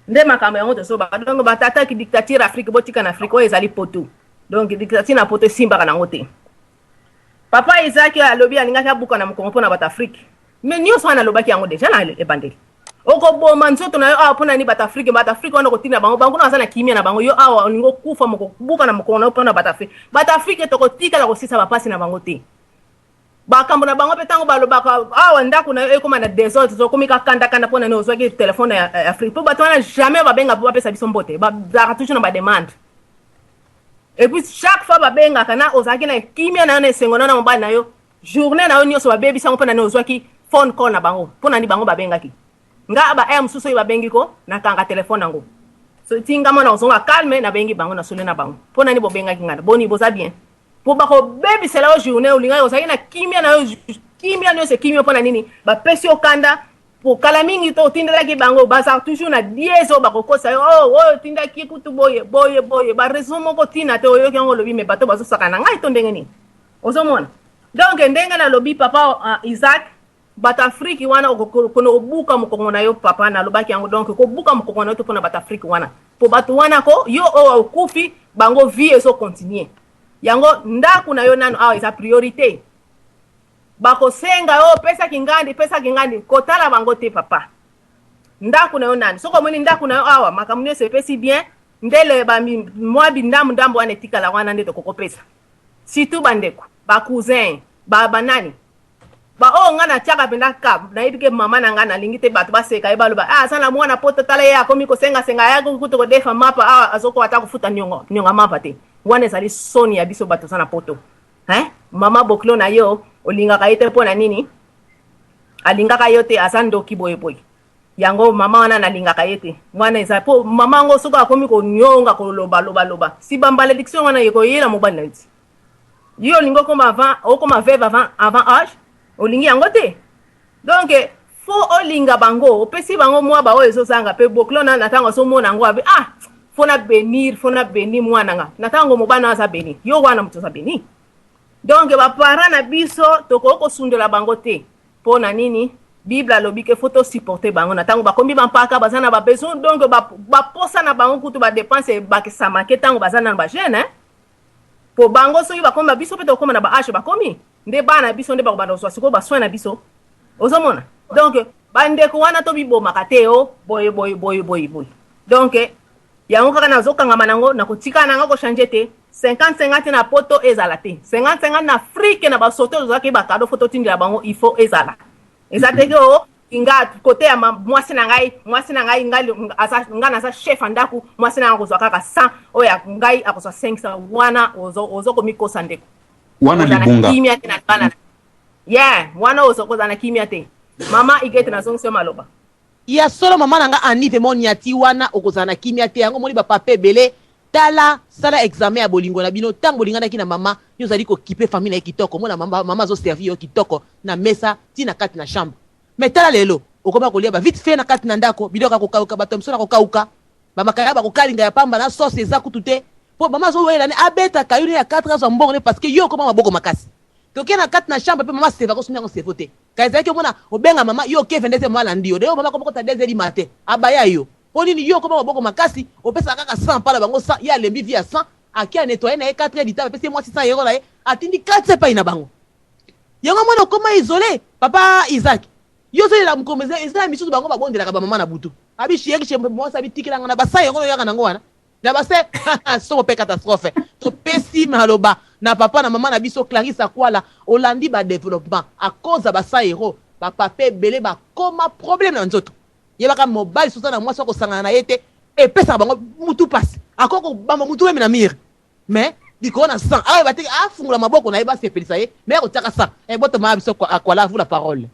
Nde makambo yango tozoba. Donc batataki dictature Afrique, botika na Afrique oyo ezali poto. Donc dictature na poto esimbaka nango te. Papa Isaac alobi alingaki abuka na mokongo mpo na bato Afrique, mais nyonso wana alobaki yango déjà na ebandeli. Okoboma nzoto na yo awa mpo na nini? Bato Afrique, bato Afrique wana okotinda bango, bango kuna baza na kimia na bango. Yo awa olingi okufa mokobuka na mokongo na yo mpona bato Afrique. Bato Afrique tokotikala kosisa bapasi na bango te, makambo na bango mpe. Ntango balobaka awa ndako na yo ekóma na désordre, tokomi kakandakanda mpo na nini? Ozwaki telefone ya Afrique mpo bato wana jamais babenga mpo bapesa biso mbote, bazalaka toujours na bademande. Et puis chaque fois babengaka na ozalaki na kimia na yo, na esengo na yo na mobali na yo, journée na yo nyonso babebisi yango mpo na nini? Ozwaki phone call na bango. Mpo na nini bango babengaki nga? Ba heure mosusu oyo babengi ko nakanga telefone yango. So tinga mwana ozonga calme, nabengi bango, nasoli na bango: mpo na nini bobengaki nga? Boni, boza bien? Mpo bakobebisela yo journée. Olingaki ozalaki na kimia na yo, kimia nyonso ekimia mpo na nini? Bapesi yo kanda po kala mingi to otindelaki bango. Bazala toujours na dièse oyo bakokosa yo: oh, oyo otindaki kutu boye boye boye, baraison moko ntina te. Oyoki yango, olobi: me bato bazosaka na ngai to ndenge nini? Ozomona? Donc ndenge nalobi, papa Isaac, bato Afrique wana okokona kobuka mokongo na yo. Papa, nalobaki yango. Donc kobuka mokongo na yo te mpona bato Afrique wana, po bato wana ko yo oyo okufi, bango vie ezocontinuer. Yango ndako na yo nano awa eza priorité. Bakosenga yo opesaki ngandi, pesaki ngandi, kotala bango te papa. Ndako na yo nani? Soki omoni ndako na yo awa makambo nyonso epesi bien, ndele mwa bindambu ndambu wana etikala wana nde tokokopesa. Surtout bandeko, bacousin, banani baoyo ngai natiaka mpenza ka nayebi ke mama na ngai nalingi te bato baseka ye, baloba: ah, aza na mwana poto, tala ye akomi kosengasenga, ayaki kutu kodefa mapa awa, azokoka ata kofuta niongo nionga mapa te. Wana ezali soni ya biso bato oza na poto, hein? Mama bokilo na yo olingaka ye te mpo na nini? Alingaka yo te, aza ndoki, boye boye. Yango mama wana nalingaka ye te. Wana eza mpo mama yango soki akomi konyonga koloba-loba-loba si bamalédiction wana ekoyela mobali na yo ti yo olingi okoma avant, okoma veuve avant âge, olingi yango te. Donc faut olinga bango, opesi bango mwa baoyo ezozanga mpe bokilo na ntango azomona yango abe: ah. Faut na bénir, faut na bénir mwana nga. Na ntango mobali na aza béni. Yo wana moto aza béni. Donc baparent na biso, tokoki kosundola bango te. Mpo na nini? Bible alobi ke faut tosupporte bango na ntango bakomi bampaka, baza na babesoin. Donc baposa na bango kutu, badepense ebakisamake ntango baza nano bajeune, hein? Po bango soki bakomi, babiso mpe tokóma na baage, bakomi nde bana biso nde bakobanda kozwa sikoyo basoin na biso. Ozomona? Donc bandeko wana, tobibomaka te. O boye boye boye boye boye. Donc yango kaka nazokangama nango, nakotikala nango, kochange te. 50 50 na Poto ezala te, 50 50 na Afrique na basoto tozalaki bacadeau, faut totindela bango. Il faut ezala, eza te ke o nga kote ya mwasi na ngai, mwasi na ngai, ngai nga naza chef ya ndako, mwasi na ngai akozwa kaka 100, oyo ngai akozwa 500. Wana ozo komikosa, ndeko. Wana libunga. Kimia te na bana ye wana, ozo kozala na kimia te. Mama Igete, nazongisi yo maloba. Ya solo, mama na nga Ani, vraiment oniati wana, okozala na kimia te. Yango omoni bapapa ebele. Tala, sala examen ya bolingo na bino. Ntango bolinganaki na mama, yo ozali kokipe famille na ye kitoko, omona mama, mama azoservi yo kitoko na mesa, ntina kati na chambre. Mais tala lelo, okoma kolia ba vite fait na kati na ndako, biloko ya kokauka, bato ya miso na kokauka, bamakaya bakokalinga ya pamba na sauce eza kutu te, mpo mama azowela ne abetaka yo ne ya 4, azwa mbongo ne, parce que yo okoma maboko makasi. Toke na kati na chambre mpe mama seva kosumi yango sevo te. Ka ezalaki omona obenga mama, yo oke 22, mama alandi yo. Deyo mama komokota 2 du matin, abaya yo. Mpo nini? Yo okoma maboko makasi, opesaka kaka 100 mpala bango 100. Ye alembi vie ya 100, ake anettoye na ye 4 heures du temps, apesi ye mwasi 100 euro na ye, atindi 4 epai na bango. Yango mwana okoma isolé. Papa Isaac, yo ozolela mokombo eza na misusu, bango babondelaka bamama na butu, abi chéri, mwasi abi tikelanga na basa yango, oyaka nango wana na base somo mpe catastrophe. Topesi maloba na papa na mama na biso Clarisse Akwala. Olandi badéveloppement à cause ya ba 100 euro, bapapa ebele bakoma problème na nzoto. Yebaka, mobali soza na mwasi akosangana na ye te, epesaka bango mutu pasi, akoki kobamba mutu meme na mire, mais likolo na 100 ayeba te, afungola maboko na ye, basepelisa ye, mais akotiaka 100 ebotoma. Biso Akwala, vous la parole.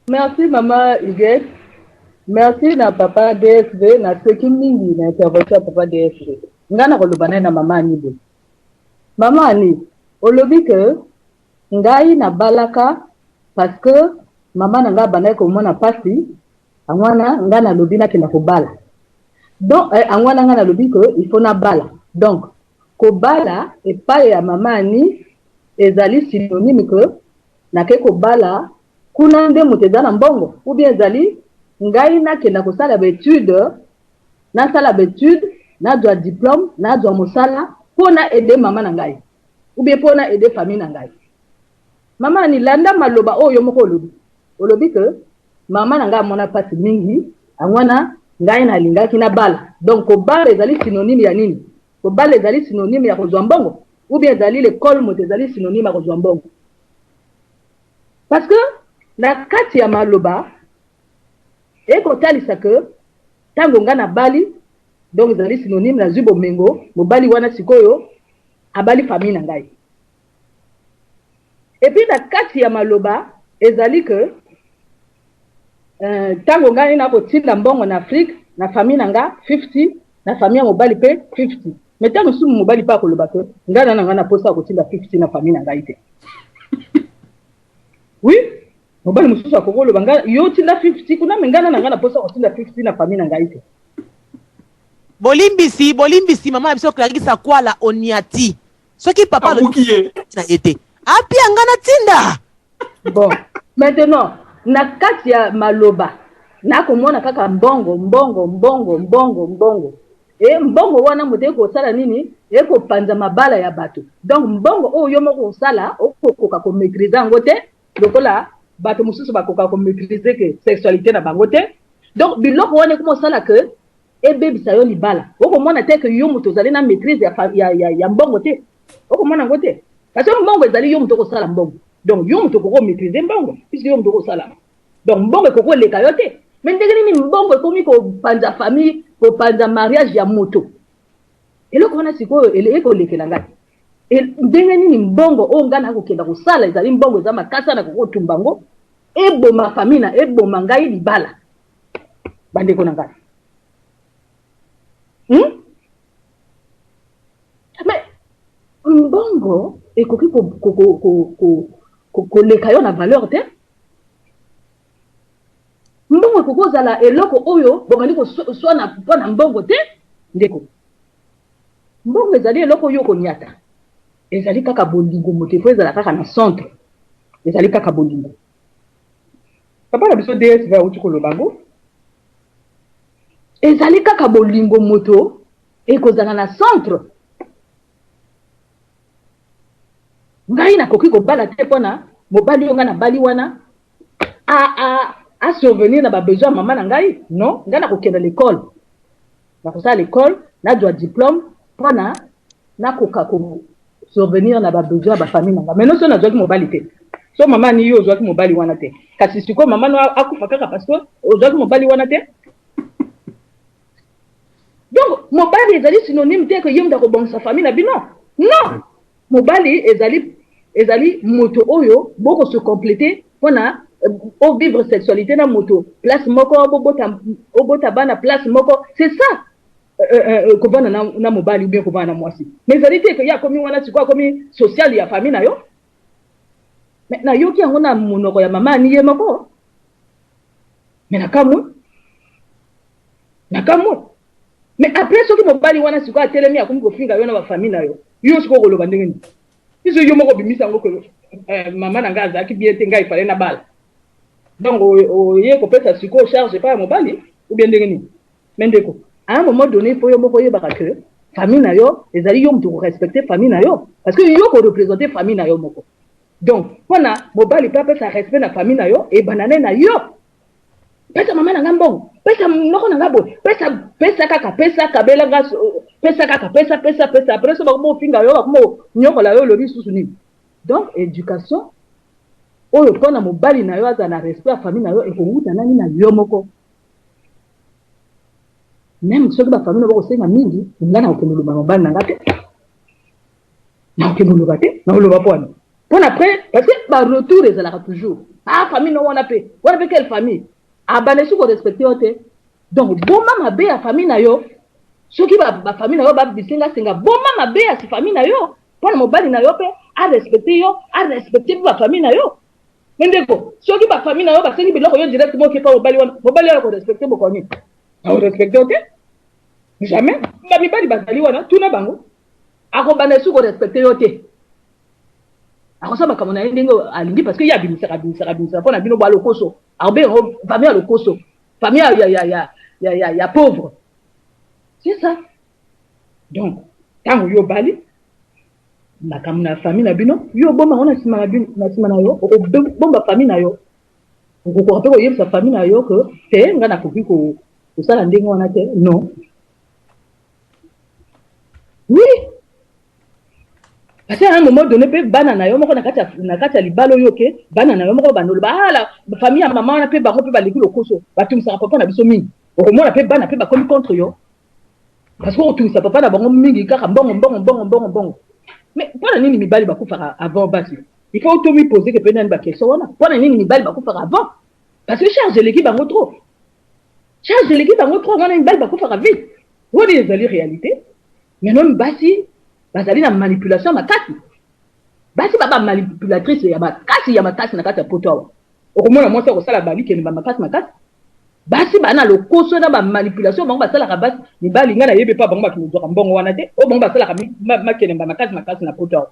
Merci, mama Huguette. Merci na papa DSV. Naseki mingi na intervention ya papa DSV. Ngai na koloba naye na mama Ani boye. Mama Ani, olobi ke ngai nabalaka parce que mama na ngai abandaki komona mpasi, yango wana ngai nalobi nakenda kobala. Donc yango wana ngai nalobi ke il faut nabala. Donc kobala epai ya mama Ani ezali synonyme ke nake kobala kuna nde moto eza na mbongo, ou bien ezali ngai nakenda kosala baétude, nasala baétude, nazwa diplôme, nazwa mosala mpo na aider mama na ngai, ou bien mpo na aider famille na ngai? Mama Ani, landa maloba oyo yo moko olobi. Olobi ke mama na ngai amona mpasi mingi, yango wana ngai nalingaki nabala. Donc kobala ezali synonyme ya nini? Kobala ezali synonyme ya kozwa mbongo, ou bien ezali l'école moto ezali synonyme ya kozwa mbongo? Parce que na kati ya maloba ekotalisa ke ntango ngai nabali, donc ezali synonyme nazwi bomengo. Mobali wana sikoyo abali famille na ngai. Et puis na kati ya maloba ezali ke ntango ngai nakotinda mbongo na Afrique, na famille na nga 50, na famille ya mobali mpe 50. Mais ntango mosusu mobali mpe akoloba ke ngai na ngai na posa ya kotinda 50 na famille na ngai te. Oui, mobali mosusu akoki koloba ngai yo tinda 50 kuna, mais ngai na ngai na posa ya kotinda 50 na famille na ngai te. Bolimbisi, bolimbisi, mama na biso Clarisse Akwala, oniati soki papa alobi na ye te, apia nga na tinda. Bon, maintenant na kati ya maloba nakomona kaka mbongo, mbongo, mbongo, mbongo, mbongo. E mbongo wana moto ekosala nini? Ekopanza mabala ya bato. Donc mbongo oyo yo moko osala, okokoka komaîtrise yango te lokola bato mosusu bakoka komaîtrise ke sexualité na bango te. Donc biloko wana ekoma osala ke ebebisa yo libala. Okomona te ke yo moto ozali na maîtrise ya mbongo te, okomona yango te, parce que mbongo ezali yo moto okosala mbongo. Donc yo moto okoki komaîtrise mbongo puisque yo moto okosala. Donc mbongo ekoki koleka yo te. Mais ndenge nini mbongo ekomi kopanza famille, kopanza mariage ya moto? Eloko wana sikoyo ekolekela ngai. Ndenge nini mbongo oyo ngai nakokenda kosala, ezali mbongo eza makasi, nakoki kotumba yango, eboma famille na eboma ngai libala, bandeko na ngai? Mais mbongo ekoki koleka yo na valeur te. Mbongo ekoki kozala eloko oyo bobandi koswana mpo na mbongo te. Ndeko, mbongo ezali eloko oyo okonyata. Ezali kaka bolingo moto il faut ezala kaka na centre. Ezali kaka bolingo. Papa na biso DSV awuti koloba yango. Ezali kaka bolingo moto ekozala na centre. Ngai nakoki kobala te mpona mobali oyo ngai nabali wana a, a, a survenir na ba besoin ya mama na ngai. Non, ngai nakokende l'école, nakosala l'école, nazwa diplôme mpona nakoka ko survenir na ba besoin ya ba famille na ngai. Maintenant soki nazwaki mobali te, so mama ni yo ozwaki mobali wana te, kasi sikoyo mama no akufa kaka parce que ozwaki mobali wana te. Donc mobali ezali synonyme te que ye moto akobongisa famille na bino. Non, mobali ezali ezali moto oyo boko se compléter mpona o vivre sexualité na moto place moko, bobota obota bana place moko, c'est ça. Kovanda na mobali ou bien kovanda na mwasi, mais ezali te ke ye akomi wana sikoyo akomi social ya famille na yo. Mais nayoki yango na monoko ya mama ani ye moko, mais nakamwe, nakamwe. Mais après soki mobali wana sikoyo atelemi akomi kofinga yo na bafamille na yo, yo sikoyo okoloba ndenge nini? Biso yo moko obimisa yango ke mama na ngai azalaki bien te, ngai efale na bala. Donc oye kopesa sikoyo charge epai ya mobali ou bien ndenge nini? Mais ndeko, à un moment donné, il faut yo moko oyebaka que famille na yo ezali yo moto korespecte famille na yo, parce que yo koreprésente famille na yo moko. Donc mpona mobali mpe apesa respect na famille na yo, ebanda nde na yo. Pesa mama na nga mbongo, pesa noko na nga boye, pesa, pesa kaka, pesa, kabela nga, pesa kaka, pesa, pesa, pesa. Après so bakoma ofinga yo, bakoma onyokola yo, olobi susu nini? Donc éducation oyo mpona mobali na yo azala na respect ya famille na yo ekowuta nani? Na yo moko. Même soki bafamille na bakosenga mingi, ngai nakokende oloba mobali na nga te, nakokende oloba te, nakoloba mpo wana mpona après, parce que baretour ezalaka toujours: ah, famille no wana mpe wana mpe, quelle famille? Abanda esi korespecte yo te. Donc boma mabe ya famille na yo. Soki bafamille na yo babisengasenga, boma mabe ya famille na yo mpona mobali na yo mpe arespecte yo, arespecte mpe bafamille na yo. Me ndeko, soki bafamille na yo basengi biloko, yo directement okepa mobali wana, mobali wana korespecte bokoni akorespecte yo te, jamais. Bamibali bazali wana, tuna bango, akobanda esi korespecte yo te, akosala makambo na ye ndenge alingi, parce que ye abimisaka, abimisaka, abimisaka mpo na bino bwa lokoso. Akobenga yango famille ya lokoso, famille ya pauvre, c'est ça. Donc ntango yo obali, makambo na famille na bino, yo obomba yango na nsima na bino, na nsima na yo. Okobomba famille na yo, okokoka mpe koyebisa famille na yo ke te, ngai nakoki kosala ndenge wana te. Non, oui, parce que à un moment donné mpe bana na yo moko na kati ya libala oyo oke, bana na yo moko banda oloba: ah, la famille ya mama wana mpe, bango mpe baleki lokoso, batungisaka papa na biso mingi. Okomona mpe bana mpe bakomi contre yo, parce que otungisa papa na bango mingi, kaka mbongo, mbongo, mbongo, mbongo, mbongo. Mais mpona nini mibali bakufaka avant basi? Il faut tomiposer ke mpe nani baquestion wana: mpona nini mibali bakufaka avant? Parce que charge eleki bango trop, charge eleki bango trop. Wana mibali bakufaka vite, wana ezali réalité. Maintenant basi bazali na manipulation makasi, basi ba bamanipulatrice ya makasi, ya makasi na kati ya poto awa. Okomona mwasi akosala balikende bamakasi makasi. Basi baa na lokoso na bamanipulation, bango basalaka basi mibali. Ngai nayebi epa bango bato kozwaka mbongo wana te, oyo bango basalaka makelemba makasi makasi na poto awa.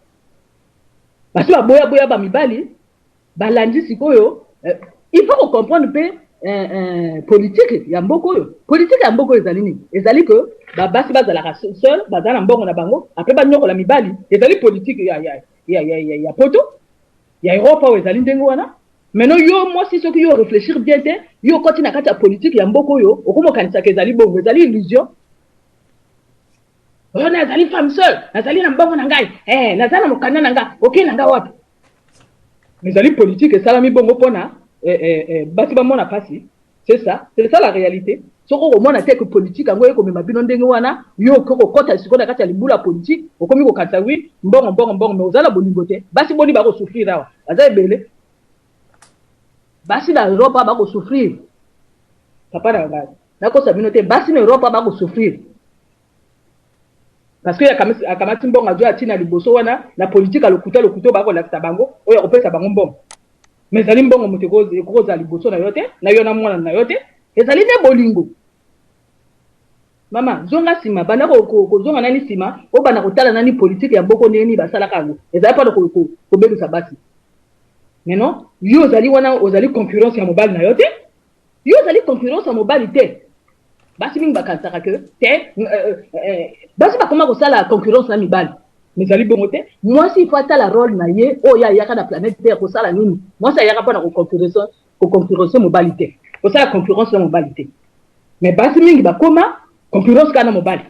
Basi baboyaboya bamibali balandi sikoyo. Il faut kocomprendre mpe politique ya mboka oyo. Politique ya mboka oyo ezali nini? Ezali ke babasi bazalaka seul, baza na mbongo na bango, apres banyokola mibali. Ezali politique ya poto, ya Europe oyo, ezali ndenge wana. Maintenant yo mwasi, soki yo réfléchir bien te, yo okoti na kati ya politique ya mboka oyo, okoma okanisaka ezali bongo, ezali illusion. Oyo nazali femme seule, nazali na mbongo na ngai, naza na mokanda na ngai, okei na ngai wapi? Ezali politique esalami bongo mpona basi bamona mpasi. C'est ça, c'est ça la réalité. Soki okomona te ke politique yango ekomema bino ndenge wana, yo okoki kokɔta sikoyo na kati ya libula ya politique, okomi kokanisa: wi, mbongo, mbongo, mbongo, mais oza na bolingo te. Basi boni bakosouffrir awa? Baza ebele. Basi na Europe awa bakosouffrir, papa na ngai, nakosa bino te. Basi na Europe awa bakosouffrir parce que akamati mbongo, azwi, atina liboso wana na politique ya lokuta, lokuta oyo bakolakisa bango, oyo akopesa bango mbongo. Mais ezali mbongo moto ekokozala liboso na yo te, na yo na mwana na yo te, ezali nde bolingo. Mama, zonga nsima, banda kozonga nani nsima, obanda kotala nani politike ya mboko ndenge nini basalaka yango. Ezali mpona kobebisa basi. Mais non, yo ozali wana, ozali concurrence ya mobali na yo te. Yo ozali concurrence ya mobali te. Basi mingi bakanisaka ke te, basi bakoma kosala concurrence na mibali. Mais ezali bongo te. Mwasi il faut atala rôle na ye oyo ayaka na planète Terre kosala nini. Mwasi ayaka mpona koconcurrence mobali te. Kosala concurrence na mobali te. Mais basi mingi bakoma concurrence kaka na mobali.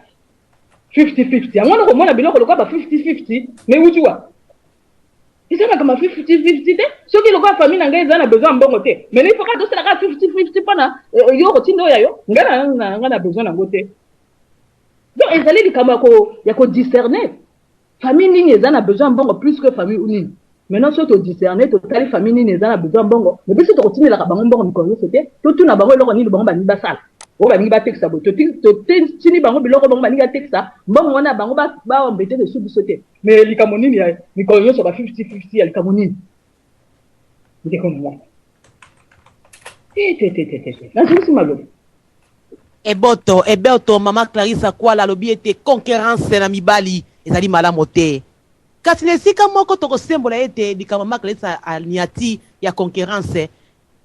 50-50. Yango wana komona biloko lokola ba 50-50, mais wuti wapi? Eza makambo ya 50-50 te. Soki lokola famille na ngai eza na besoin ya mbongo te, mais il faut kaka tosala kaka 50-50 mpona yo kotinda oyo ya yo. Ngai na besoin nango te. Donc ezali likambo ya kodiscerner famille nini eza na besoin ya mbongo plus que famille nini. Maintenant soki todiscerne, totali famille nini eza na besoin ya mbongo, mais biso tokotindelaka bango mbongo mikolo nyonso te. Totuna bango eloko nini bango balingi basala, oyo balingi batekisa boye, totini bango biloko bango balingi batekisa, mbongo wana bango baembete desu biso te. Mais likambo nini ya mikolo nyonso ba 50-50 ya likambo nini? Ndeko na ngai, te te te te te, nazongisi maloba. Eboto eboto, mama Clarisse Akwala alobi ete concurrence na mibali ezali malamu te. Kasi na esika moko tokosembola ete likambo mama Clarisse aniati ya concurrence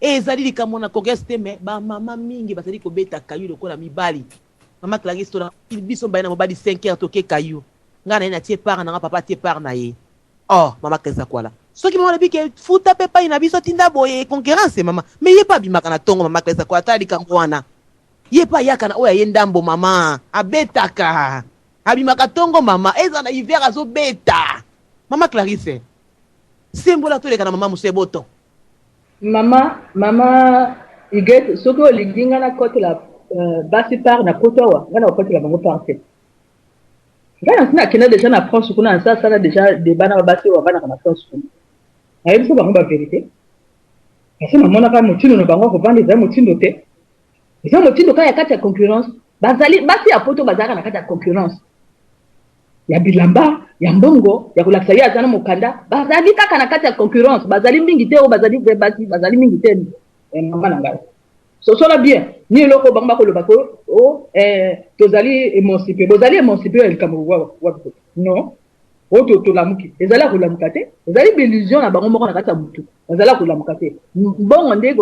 ezali likambo na concurrence te, mais bamama mingi bazali kobeta kayu lokola mibali. Mama Clarisse, tola biso mbaye na mobali 5 heures toke kayu, ngai na ye natie part na nga, papa atie part na ye. Oh, mama Clarisse Akwala, soki mama alobi ke futa mpe pai na biso tinda boye, concurrence mama, mais ye mpe abimaka na ntongo. Mama Clarisse Akwala, tala likambo wana, ye mpe ayaka na oyo aye ndambo. Mama abetaka, abimaka ntongo, mama eza na hiver azobeta. Mama Clarisse, sembola, toleka na mama mosu eboto. Mama Huguette, soki olingi ngai nakotela basi part na poto awa, ngai nakokotela bango part te. Ngai nasi nakenda déjà na France kuna, nasasala déjà débat na babasi oyo bavandaka na France kuna, nayebisa bango bavérité, parce namonaka motindo na bango akovanda ezali motindo te, eza motindo kaka ya kati ya concurrence. Bazali basi ya poto bazalaka na kati ya concurrence ya bilamba, ya mbongo, ya kolakisa ye aza na mokanda. Bazali kaka na kati ya concurrence, bazali mingi te oyo bazali vrai basi, bazali mingi te. Mama na ngai, sosola bien ni eloko bango bakoloba ko o tozali émancipé. Bozali émancipé ya likambo wapi? Non, oyo tolamuki ezali ya kolamuka te, ezali baillusion na bango moko na kati ya motu. Bazali ya kolamuka te. Mbongo nde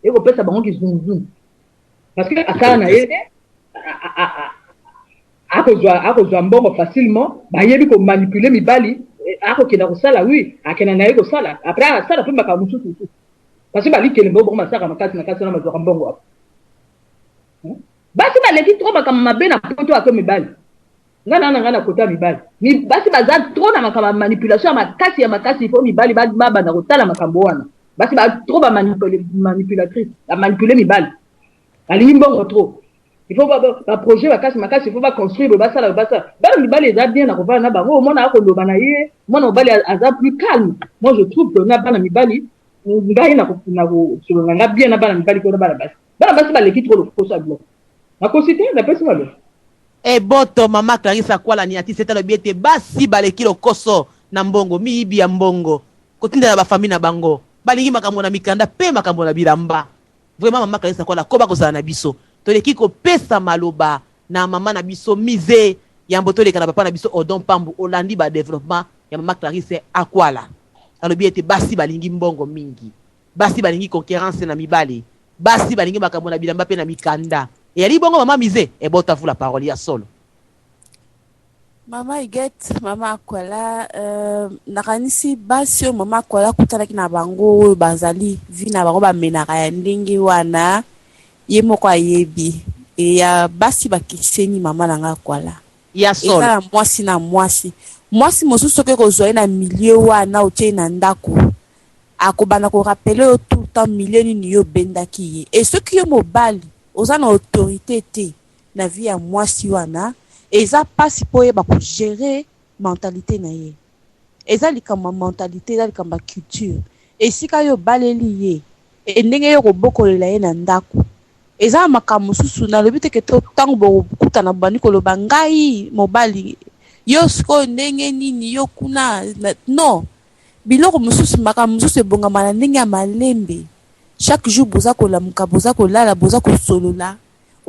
ekopesa bango kizunguzungu, parce que asala na ye te, akozwa mbongo facilement. Bayebi komanipuler mibali. Akokenda kosala, oui, akenda na ye kosala, après asala mpe makambo mosusu mosusu, parce que balikele mbongo bango basalaka makasi na kasi wana bazwaka mbongo wapo. Basi baleki trop makambo mabe na poto ake mibali. Ngai na ngai na kota mibali, basi baza trop na makambo ya manipulation ya makasi ya makasi. Faut mibali babanda kotala makambo wana. Basi ba trop bamanipulatrice, bamanipule mibali, balingi mbongo trop. Il faut baprojet makasi makasi, il faut baconstruire boye, basala basala. Bana mibali eza bien na kovanda na bango, omona akoloba na ye, mwana mobali aza plus calme. Moi je trouve que na bana mibali, ngai na kosolola nga bien na bana mibali ko na bana basi. Bana basi baleki trop lokoso ya biloko. Nakosi te, napesi maloba. Eboto, mama Clarisse Akwala niati sete alobi ete basi baleki lokoso na mbongo, miyibi ya mbongo, kotindela bafamille na bango, balingi makambo na mikanda mpe makambo na bilamba. Vraiment, mama Clarisse Akwala, koba kozala na biso. Toleki kopesa maloba na mama na biso Mise yambo toleka na papa na biso Odon Pambu. Olandi badéveloppement ya mama Clarisse Akwala, alobi ete basi balingi mbongo mingi, basi balingi concurrence na mibali, basi balingi makambo na bilamba mpe na mikanda. Eyali bongo, mama Mise ebota vula parole ya solo. Mama Huguette, mama Akwala, nakanisi basi oyo mama Akwala akutanaki na bango, oyo bazali vie na bango bamenaka ya ndenge wana, ye moko ayebi. E ya basi bakeseni, mama na nga Akwala. Ya solo. Eza na mwasi na mwasi. Mwasi mosusu soki kozwa ye na milieu wana, otie ye na ndako, akobanda korappeler yo tout le temps milieu nini yo obendaki ye. E soki yo mobali oza na autorité te na vie ya mwasi wana, eza mpasi mpo oyeba kogérer mentalité na ye. Eza likambo ya mentalité, eza likambo ya culture, esika yo obaleli ye e ndenge yo kobokolela ye na ndako. Eza na makambo mosusu nalobi te ke to ntango bokutana bobandi koloba ngai mobali yo sikoyo ndenge nini yo kuna non. Biloko mosusu, makambo mosusu ebongama na ndenge ya malembe. Chaque jour boza kolamuka, boza kolala, boza kosolola.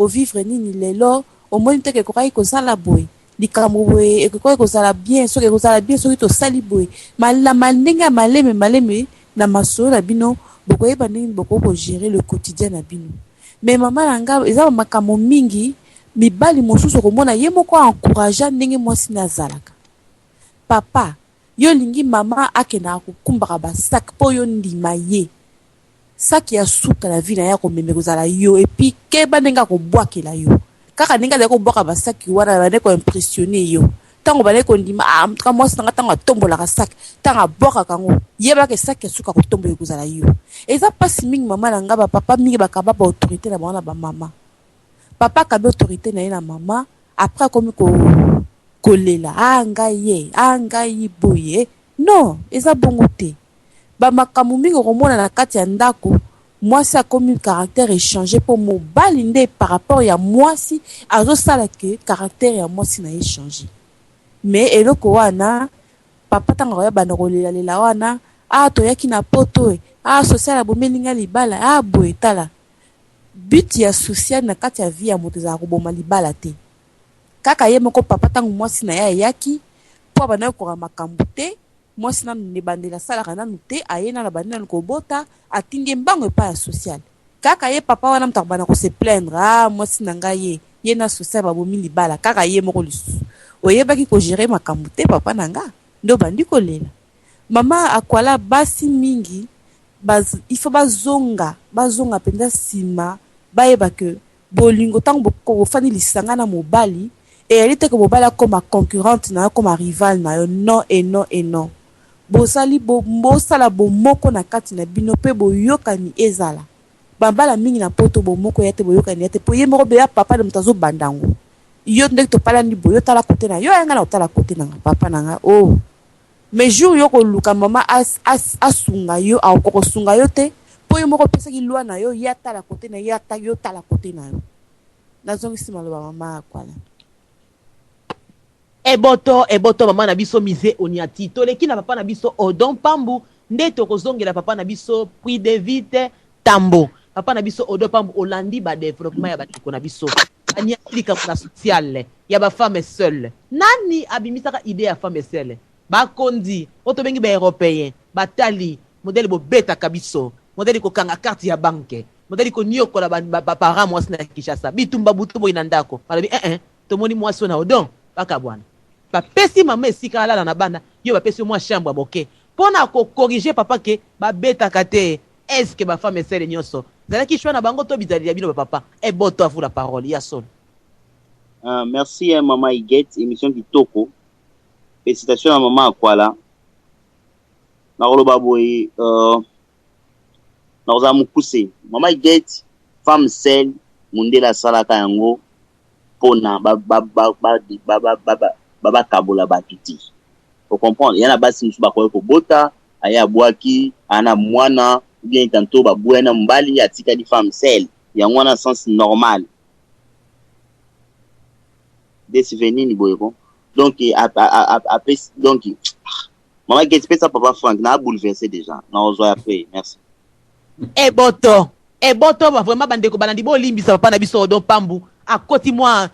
Ovivre nini lelo? Omoni te ke ekokaki kozala boye? Likambo boye ekokaki kozala bien soki ekozala bien soki tosali boye. Na ndenge ya maleme maleme na masolo na bino bokoyeba ndenge nini bokoki ko gerer le quotidien na bino. Mais mama na nga eza ba makambo mingi mibali mosusu okomona ye moko a encouragea ndenge mwasi na ye azalaka. Papa yo olingi mama akendaka kokumbaka ba sac po yo ondima ye? Sac ya suka na vie naye akomema ekozala yo et puis keba ndenge akobwakela yo kaka ndenge azali kobwaka ba sac wana ebandaki ko impressionner yo tango obandaki kondima ah en tout cas mwasi na nga tango atombolaka sac tango abwakaka yango yeba ke sac ya suka akotombola ekozala yo. Eza pasi mingi mama na nga ba papa mingi bakaba ba autorite na bango na ba mama. Papa akabi autorite na ye na mama après akomi ko kolela ah ngai ye ah ngai boye non eza bongo te. Ba makambo mingi okomona na kati ya ndako mwasi akomi caractère echange po mobali nde par rapport ya mwasi azosala que caractère ya mwasi na ye echange mais eloko wana papa tango akoya banda kolela lela wana ah toyaki na poto eh ah social abomeli nga libala ah boye tala but ya social na kati ya vie ya moto ezalaka koboma libala te kaka ye moko papa tango mwasi na ye ayaki po abandaki kokoka makambo te Mwasi nanu na ebandeli asalaka nanu te aye nanu abandi nanu kobota atindi ye mbangu epai ya social kaka ye papa wana moto akobanda ko se plaindre ah mwasi na ngai ye ye na social babomi libala kaka ye moko lisusu oyebaki ko gerer makambo te papa na nga nde obandi kolela mama akwala basi mingi baz il faut bazonga bazonga penza sima bayeba que Bolingo tango bofandi lisanga na mobali eyali te que mobali akoma concurrente na yo akoma rival na yo non et non et non bosali bosala bomoko na kati na bino pe boyokani ezala ba mbala mingi na poto bomoko eya te boyokani eya te po ye moko beya papa nde moto azo banda yango yo ndenge topalani boye yo tala cote na yo ya nga na kotala cote na nga papa na nga oh Mais jour yo koluka maman asunga yo akoka kosunga yo te po yo moko opesaki loi na yo ye atala cote na ye yo otala cote na yo. Nazongisi maloba maman Akwala. Eboto eboto maman na biso Mise Oniati toleki na papa na biso Odon Pambu nde tokozongela papa na biso Pridevite Tambo papa na biso Odon Pambu olandi ba developpement ya ba ndeko na biso baniati likambo na sociale ya ba femme seule nani abimisaka idee ya femme seule bakonzi oyo tobengi ba europeen batali modele bobetaka biso modele kokanga carte ya banque modele koniokola ba, ba, ba parents mwasi na Kinshasa bitumba butu boyi na ndako balobi eh eh tomoni mwasi oyo na Odon bakabwana bapesi mama esika alala na bana yo bapesi yo mwa chambre ya moke mpo na ko corriger papa ke babetaka te est ce que ba femme seule nioso ezalaki choix na bango to bizaleli ya bino ba papa eboto à vous la parole ya solo. Merci hein, maman Huguette, émission kitoko. Félicitations à maman Akwala. Nakoloba boye euh, nakozala mokuse. Maman Huguette, femme seule, mundele asalaka yango pona ba ba ba ba ba ba ba ba ba bakabola bato te. O comprendre? Ya na basi mosusu bakoki kobota, aye abwaki, aa na mwana, ou bien tantôt baboya na mobali, atikali femme seule. Yango wana sens normal. Desive nini boye ko? Donc apesi donc Maman Gate pesa papa Frank na bouleversé déjà. Na ozwa après. Merci. Eboto eboto ba vraiment bandeko balandi bolimbisa papa na biso Odon Pambu akoti mwa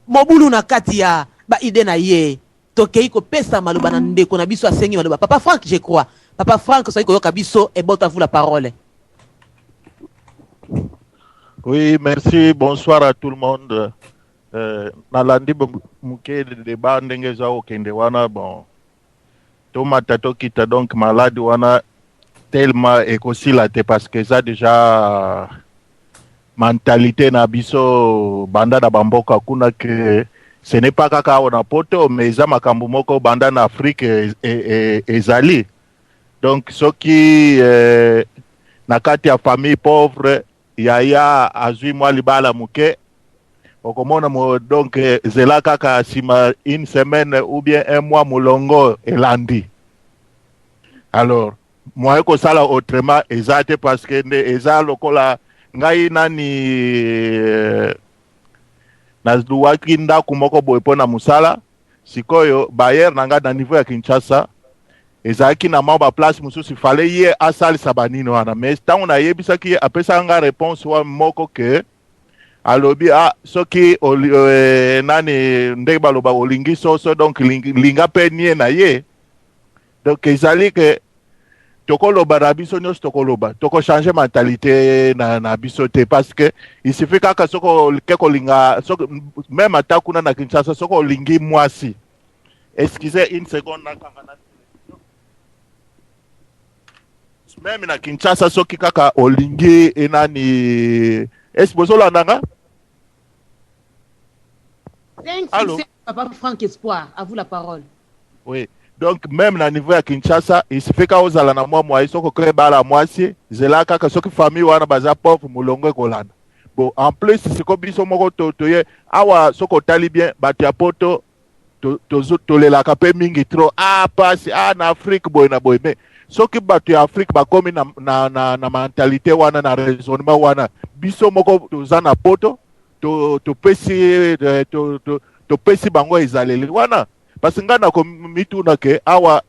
mobulu na kati ya ba idee na ye tokei kopesa maloba na ndeko na biso asengi maloba papa Frank je crois papa Frank soki koyoka biso eboto à vous la parole. Oui, merci. Bonsoir à tout le monde. Euh, nalandi moke débat ndenge eza kokende wana bon tomata tokita donc malade wana tellement ekosila te parce que eza déjà mentalité na biso banda na bamboka kuna ke ce n'est pas kaka awa na poto mais eza makambo moko banda na Afrique ezali donc soki eh, na kati ya famille pauvre yaya azwi mwa libala moke okomona mo, donc zela kaka nsima une semaine ou bien un mois molongo elandi alors moyen kosala autrement eza te parce que nde eza lokola ngai nani eh, naluwaki ndako moko boye mpo na mosala sikoyo bailleur na ngai na niveau ya Kinshasa ezalaki na mwa baplace mosusu fale ye asalisa banini wana mais ntango nayebisaki ye apesaka ngai réponse wa moko ke. Alobi ah soki oli, nani ndenge baloba olingi soso, donc linga mpe nie na ye. Donc ezali ke tokoloba na biso nyonso, tokoloba, tokochange mentalité na biso te, parce que il suffit kaka soki oke kolinga, soki même ata kuna na Kinshasa, soki olingi mwasi. Excusez une seconde, nakanga na même na Kinshasa, soki kaka olingi enani esi bozolanda nga? 5, Allô? 6, Papa Franck Espoir, à vous la parole. Oui, donc même na niveau ya Kinshasa, il suffit kaka ozala na mwa mwai, soki okoki ebala mwasi, zela kaka soki famille wana baza pauvre, molongo ekolanda. Bon, en plus siko biso moko toye awa, soki otali bien, bato ya poto tolelaka mpe mingi trop, ah pasi, ah na Afrique boye na boye. Mais soki bato ya Afrique bakomi na mentalité wana, na raisonnement wana, biso moko toza na poto, topesi topesi bango ezaleli wana. Parce que ngai nakomituna ke awa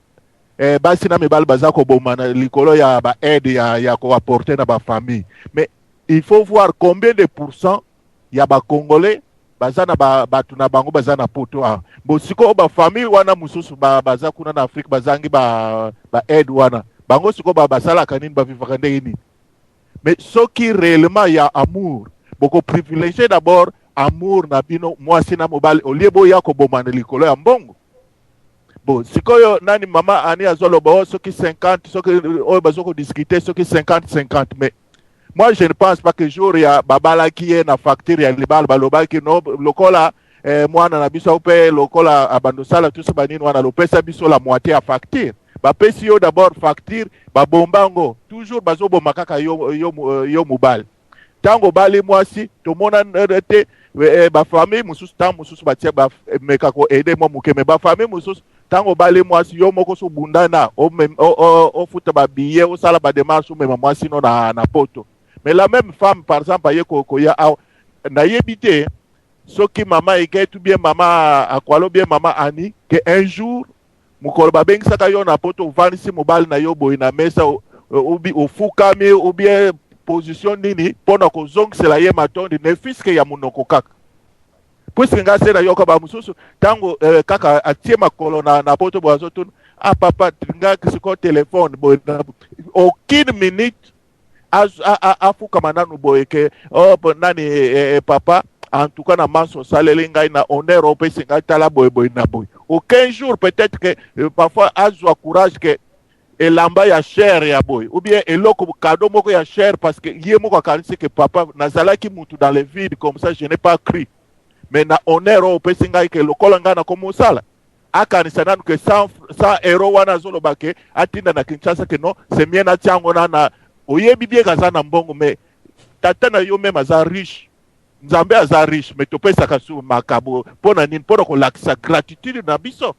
basi na mibali baza kobomana likolo ya baaide ya koapporter na bafamille. Mais il faut voir combien de pourcent ya bacongolais baza na bato na bango baza na poto awa. Bon, sikoyo bafamille wana mosusu baza kuna na Afrique, bazangi ba aide wana, bango sikoyo basalaka nini? Bavivaka ndenge nini? Mais soki réellement ya amour, bokoprivilégie d'abord amour na bino mwasi na mobali, olie boya kobomana likolo ya mbongo. Bon, sikoyo nani, mama Ani azoloba oyo soki 50, soki oyo bazo kodiscuter soki 50 50. Mais moi, je ne pense pas que jour ya babalaki ye, na facture ya libala balobaki no lokola mwana na biso mpe lokola abando osala tuso banini wana, lopesa biso la moitié ya facture. Bapesi yo d'abord facture, babomba yango toujours, bazoboma kaka yo mobali. Ntango obali mwasi, tomona te bafamille mosusu, ntango mosusu batia bameka koaider mwa moke. Me bafamille mosusu, ntango obali mwasi, yo moko so obundana, ofuta babillet, osala badémarche, omema mwasi no na poto. Mais la même femme, par exemple, aye koya awa, nayebi te soki mama Eket ou bien mama Akwalo, bien mama Ani, ke un jour mokolo babengisaka yo na poto, ovandisi mobali na yo boye na mesa, ofukami ou bien position nini mpona kozongisela ye matondi, ne fût-ce que ya monoko kaka. Puisque nga se nayoka bamosusu, ntango kaka atie makolo na poto boye, azotuna: "Ah papa, nga sikoyo telefone boye." Aucune minute afukama nanu boye ke oh, nani, papa, en tout cas na manso osaleli ngai, na honneur opesi ngai, tala boye boye na boye. Aucun jour peut-être que parfois azwa courage ke elamba ya cher ya boye ou bien eloko cadeau moko ya cher, parce que ye moko akanisi ke papa, nazalaki mutu dans le vide comme ça, je n'ai pas cru, mais na honneur oyo opesi ngai, ke lokola ngai nakomi osala, akanisa nanu ke 100 euro wana azoloba ke atinda na Kinshasa, ke non, c'est mien, natia yango na oyebi bien aza na mbongo. Mais tata na yo même aza riche, Nzambe aza riche, mais topesaka su makabo mpo na nini? Mpo na kolakisa gratitude na biso.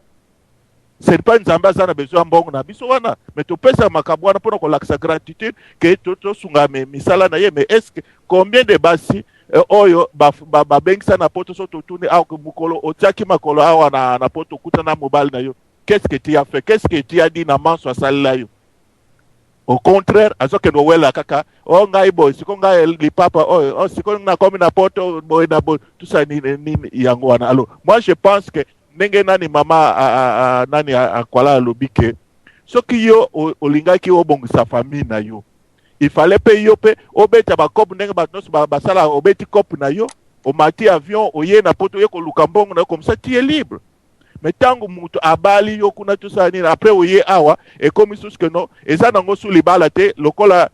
C'est pas Nzambe aza na besoin ya mbongo na biso wana, mais topesaka makambo wana mpona kolakisa gratitude ke tosunga misala na ye. Mais est ce que combien de basi oyo babengisa na poto, so totuni awa, mokolo otiaki makolo awa na poto, okutana mobali na yo, qu'est ce que tu as fait? Qu'est ce que tu as dit na manso asalela yo? Au contraire, azokende owela kaka o ngai boye, siko ngai lipapa oyo, o siko nakomi na poto boye na boye, tout ça nini nini yango wana. Alors moi, je pense que ndenge nani, mama nani Akwala alobi ke soki yo olingaki obongisa famille na yo, il fallait mpe yo mpe obeta bakope ndenge bato nyonso basala. Obeti kope na yo, omati avion, oye na poto, oye koluka mbongo na yo, comme ça tu es libre. Mais ntango moto abali yo kuna, tosala nini, après oye awa, ekomi susu ke non, eza nango su libala te. Lokola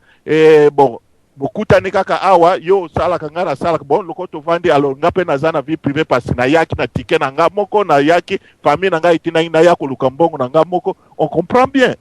bon, bokutani kaka awa, yo osalaka, ngai nasalaka, bon, lokola tovandi, alors nga mpe naza na vie privée, parce nayaki na ticket na nga moko, nayaki, famille na ngai etindaki naya koluka mbongo na nga moko. On comprend bien.